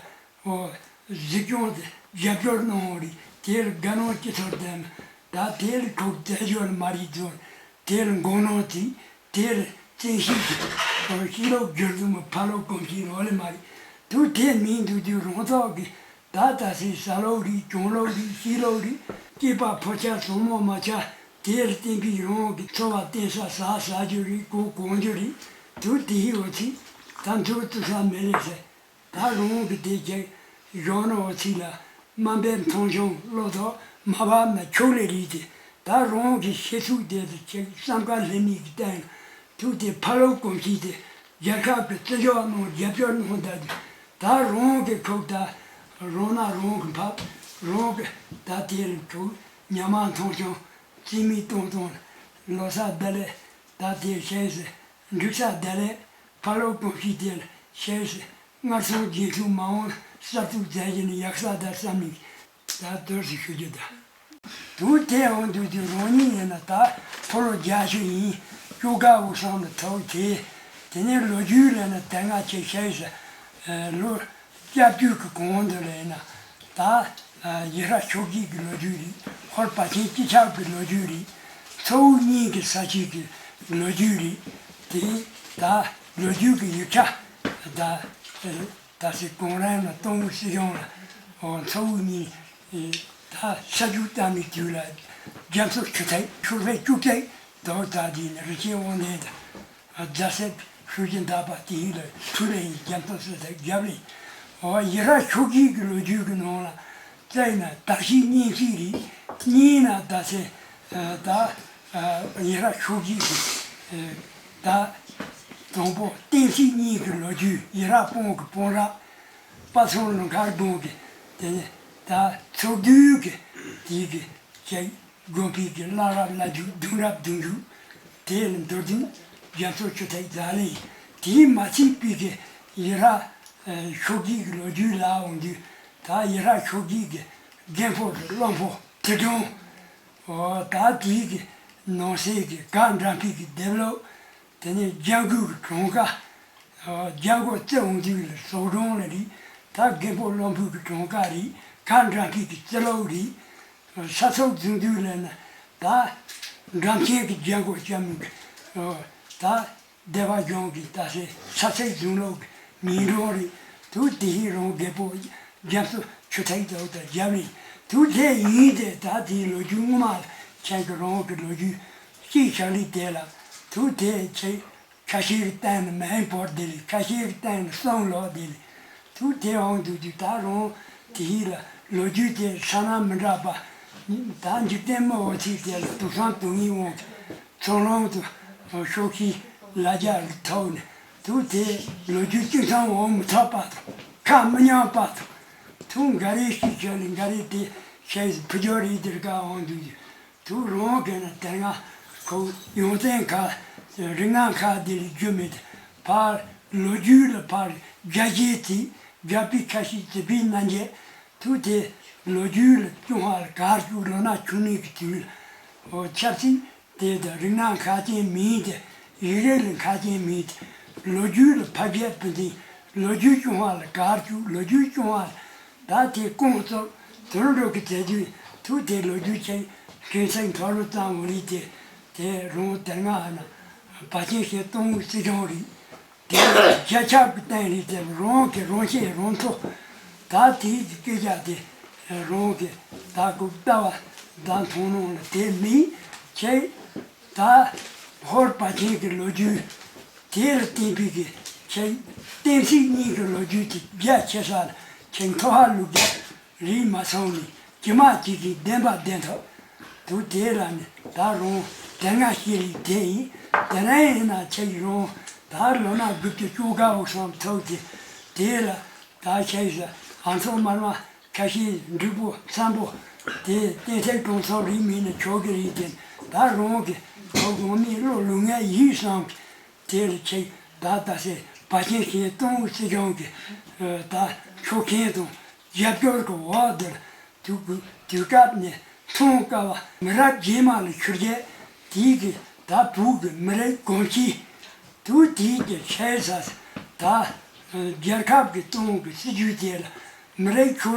འོ། གཟིགས་སྐྱོང་དེ་རྒྱབ་སྐྱོར་གནང་བ་རེད། དེ་ལ་དགའ་སྣང་སྐྱེ་ཚོར་ལྡན་མ། ད་དེ་ལ་ཁོག་རྩད་འཇོག་ལ་མ་རིག་ཚོར། དེ་ལ་མགོ་སྣང་དེ། དེ་ལ་བཙན་ཤེད་ཀྱི། འོ་ཤེས་ལོག་བསྒྱུར་དུ་མ་ཕ་ལོག་གོམས་གཤིས་ལོག་ལས་མ་རེད། དུ་དེ་མིན་དུ་དུ་རང་ཐོག་གི། ད་ད་སའི་ས་ལོག་རིག་གྱོང་ལོག་རིག་ཤེས་ལོག་རིག་སྐྱེས་པ་ཕོ་ཆ་བཟང་མོ་མ་ཆ། དེ་ལ་བརྟེན་པའི་རང་གི་འཚོ་བ་བརྟེན་ས་ཟ་ཟ་རྒྱུ་རིག་གོ་གོང་རྒྱུ་རིག་དུ་དེ་ཡི་འོ་ཚིག་ད་འཚོ་བ་བཙུགས་ས་མེད་ལས་ཟེར། ད་རང་གི་དེ་ཅིག་གཞོན་ནུ་བ་ཚིག་ལ་དམའ་འབེབས་མཐོང་ཆུང་བློ་ཐོག་མ་བབས་ན་ཆོག་ལེ་རིགས་དེ་ད་རང་གི་ཤེས་ཚུགས་དེ་དུ་ཅིག་བསམ་དཀའ་ལྷད་མེད་ཀྱི་སྟེང་ཐུག་དེ་ཕ་ལོ་གོམས་གཤིས་དེ་རྒྱལ་ཁབ་ཀྱི་བརྩི་འཇོག་གནང་རྒྱབ་སྐྱོར་གནང་ད་དུ་ད་རང་གི་ཁོག་ད་རང་ན་རང་གི་འཕགས་རང་གི་ད་དེ་ལ་ཐུག་ཉ་མ་མཐོང་ཆུང་རྩིས་མེད་གཏོང་གཏོང་ལོ་ས་བདེ་ལེགས། ད་དེ་ཤེས་སི་འགྲིག་ས་བདེ་ལེགས། ཕ་ལོ་གོམས་གཤིས་དེ་ལ་ཤེས་སི་སྔར་སོང་རྗེས་ཐུག་མ་འོངས་གསར་ཐུག་མཛད་རྒྱུ་ནི་ཡག་ས་ད་བསམ་མི་ད་དོར་སི་ཞུ་རྒྱུ་ད། དུ་དེ་འོང་དུས་དུས་རང་ཉིད་ཡིན་ན་ད་ཕོ་ལོ་རྒྱ་ཤོད་ཡིན་སྐྱོ་ག་འུ་སང་ལ་ཐོག་དེ་ དེ་ནས་ལོ་རྒྱུས་ལབ་ན་དེ་སྔ་ཆེ་ཤེས་ཟེར། ལོ་བཅོ་བརྒྱད་ཀྱི་གོང་དུ་ལབ་ན་ད་ཡིག་ར་ཆོས་རྒྱལ་གྱི་ལོ་རྒྱུས་རེད། ཧོར་པ་ཆེན་སྤྱི་ཁྱབ་ཀྱི་ལོ་རྒྱུས་རེད། མཚོ་བོད་གཉིས་ཀྱི་ས་ཆའི་གི་ལོ་རྒྱུས་རེད། དེ་ད་ལོ་རྒྱུས་ཀྱི་ཡིག་ཆ་ད། ད་སྲིད་གོང་རིམ་ལ་ཏང་ཨུ་སྲིད་གཞུང་ལ་ཨོ་མཚོ་བོད་གཉིས་ད་ས་རྒྱུ་བཏང་བའི་དུས་ལ་རྒྱ་མཚོ་ཆུ་ཐིགས་ཆུ་ཚོད་བཅུ་ཐིགས་དོག་ད་དེ་ནི་རིན་ཆེན་དབང་ལྡན་དང་རྫ་སྲས་ཧྲུའུ་ཅི་འདག་པ་དེ་ལ་ཐུག་ལ་ཡིན། རྒྱ་མཚོ་སྲིད་ཐིགས་རྒྱབ་ལ་ཡིན། ཨོ་ཡིག་ར་ཆོས་རྒྱལ་གྱི་ལོ་རྒྱུས་ཀྱི་ནང་ལ་བཙལ་ན་དག་ཤེས་གཉེན་སྐྱིད་རེད། གཉིས་ན་ད་སྲིད་ད། ཡིག་ར་ཆོས་རྒྱལ་གྱི་ད་དང་པོ་བསྟན་སྲིད་གཉིས་ཀྱི་ལོ་རྒྱུས། ཡིག་ར་དཔོན་གྱི་དཔོན་ར་དཔའ་ཚོང་ལུང་མཁར་དགོན་གྱི་དེ་ནས་ད་ཚོགས་འདུས་ཀྱི་དེའི་གི་ཅེག་དགོན་པའི་གི་བླ་རབས་བླ་བརྒྱུད་གདུང་རབས་གདུང་བརྒྱུད་དེ་ལ་མདོར་བསྡུས་རྒྱ་མཚོ་ཆུ་ཐིགས་རྫ་ལ་ཡིན། དེའི་མ་ཚད་པའི་གི་ཡིག་ར་ཆོས་རྒྱལ་གྱི་ལོ་རྒྱུས་ལ་འོང་དུས་ད་ཡིག་ར་ཆོས་རྒྱལ་གྱི་རྒན་པོ་གི་བློན་པོ་ཐེ་གྲོང་། ཨོ་ད་དེའི་གི་ནང་སའི་གི་ག་འགྲམ་པའི་གི་སྡེ་ལོ། དེ་ནས་རྒྱ་མགོ་གི་གྲོང་ཁ། ཨོ་རྒྱ་མགོ་རྩེ་འོང་དུས་ལ་ཟོག་གྲོང་ལ་རེད། ད་རྒད་པོ་བློན་པོ་གི་གྲོང་ཁ་རེད། ག་འགྲམ་པའི་གི་རྩེ་ལོ་རེད། ཨོ་ས་ཚོགས་འཛིན་དུས་ལ་ན་ད་འགྲམ་ཆེན་གི་རྒྱ་མགོ་ལྕམ་གི་ཨོ་ད། སྡེ་པ་གཞུང་གི་ད་སེ་ས་སེ་གཞུང་ལུགས་ཀྱི་ཉིན་གྲོང་རེད། དུ་དེ་ཧི་རོང་རྒད་པོ་རྒྱ་མཚོ་ཆུ་ཐིགས་དོག་ད་རྒྱབ་རེད། དུ་དེ་ཡིན་ཏེ་ད་དེའི་ལོ་རྒྱུས་ངོ་མ་ཁྱེད་ཀྱི་རོང་གི་ལོ་རྒྱུས་གཅིག་ཆགས་ལི་དེ་ལ་དུ་དེ་ཆེ་ཁ་ཤས་ཀྱི་སྟེང་ནས་མེན་པོར་དེ་ལས་ཁ་ཤས་ཀྱི་སྟེང་ནས་སོང་ལོག་དེ་ལས་དུ་དེ་འོང་དུ་དུ་ད་རོང་དེ་ཧི་ལ་ལོ་རྒྱུས་དེ་ས་ན་མི་འདྲ་བ་ད་འཇིག་རྟེན་མི་འོ་ཚིག་དེ་ལ་དུ་སང་དུ་ངི་འོང་། ཚོང་ལམ་དུ་ཤོག་ཤིང་ལ་རྒྱ་ཐོག་ནས་དུ་དེ་ལོ་རྒྱུས་གཅིག་ཚང་འོང་མི་ཐོག་པ་དང་ཁ་མི་ཉན་པ་དང་དུ་འགའ་རེ་ཤི་ཆ་ལ་འགའ་རེ་དེ་ཤེས་ཕུ་ཇོ་རེ་དེར་ཀ་འོང་དུ་དུ་རོང་གི་ན་དེ་སྔ་ཁོ་ཡོང་བཙན་ཁ་རིག་སྔགས་ཁ་དེ་ལ་རྒྱུ་མེད་ཕར་ལོ་རྒྱུས་ལ་ཕར་རྒྱ་ཇེ་ཚིག་རྒྱ་པི་ཁ་ཤི་ཙི་པི་ན་འཇེ་དུ་དེ་ལོ་རྒྱུས་ལ་ཅུང་ཧ་ལ་གར་ཅུ་ལོ་ན་ཆུང་ནི་གི་དུས་ལ་ཆབ་སྲིད། དེ་དང་རིག་གནས་ཁག་ཅན་མིན་ཏེ། ཡིག་རིགས་ལ་ཁག་ཅན་མིན་ཏེ། ལོ་རྒྱུས་ལ་ཕ་རྒྱལ་བུ་འཛིན། ལོ་རྒྱུས་སྐྱོང་བ་ལ་གར་བཅུག་ལོ་རྒྱུས་སྐྱོང་བ་ལ་ད་དེ་ཀོང་བཙུགས་དོན་འགྲོ་གི་མཛད་དུས་ཐུགས་དེ་ལོ་རྒྱུས་ཆེན་གན་སེང་ཐོ་རུ་ཙང་འོ་རི་དེ་དེ་རོང་དེ་སྔ་ན་བ་ཆེན་ཞེས་སྟོང་སྲིད་སྐྱོང་རིགས། དེ་རྒྱ་ཆག་གི་སྟེང་རེད་དེ་རོང་གི་རོང་ཆེན་རོང་མཐོ། ད་དེའི་གི་སྐད་ཆ་དེ་རོང་གི་ད་གུག་ལྟ་བ་ད་མཐོང་ནང་ལ་དེ་མིན་ཆེ། ད་ཧོར་པ་ཆེན་གི་ལོ་རྒྱུས་དེ་ལ་བརྟེན་པའི་གི་ཆེ། བསྟན་སྲིད་གཉིས་ཀྱི་ལོ་རྒྱུས་དེ་རྒྱ་ཆེ་ས་ལ་ཆེ་མཐོ་ཧ་ལུག་རྒྱ། རིགས་མ་སོང་ནས་ཇི་མ་ཇི་བཞིན་བདེན་པ་བདེན་ཐོག་དུ་དེ་ལ་ནི་ད་རུང་དེ་སྔ་ཤེས་རིག་དེ་ཡིན། དེ་རིང་ཡིན་ན་ཆེ་ཡི་རུང་ད་ལོ་ན་དགུ་བཅུ་བཅུ་དགའ་འོ་སོང་ཐོག་དེ་དེ་ལ་ད་ཆེ་ཡི་ཨ་མཚོ་མར་མ་ཁ་ཤས་འབྲུག་པོ་སམ་པོ་དེ་བསྟན་སྲིད་གྲོང་ཚོ་རིགས་མིན་ན་ཆོག་གི་རིགས་དེ་ད་རུང་གི་ཁོ་དགོང་མིའི་བློ་ལུགས་ངན་ཡིད་སོང་གི་དེ་ལ་ཆེ་ད་ད་སེ་བ་ཆེན་ཤིང་སྟོང་སྲིད་སྐྱོང་གི་ད་ཆོག་མཁན་དང་། རྒྱབ་སྐྱོར་གྱི་འོག་དེར་དུས་དུས་སྐབས་ནས་མཐོང་དཀའ་བ་མི་རབས་རྗེས་མ་ལ་ཆུར་རྒྱལ་དེའི་གི་ད་བུ་གི་མི་རབས་གོམས་གཤིས་དུས་དེའི་གི་ཆེ་ས་ད་རྒྱལ་ཁབ་ཀྱི་སྟོང་གི་སྲིད་ཇུས་དེ་ལ་མི་རབས་ཆུ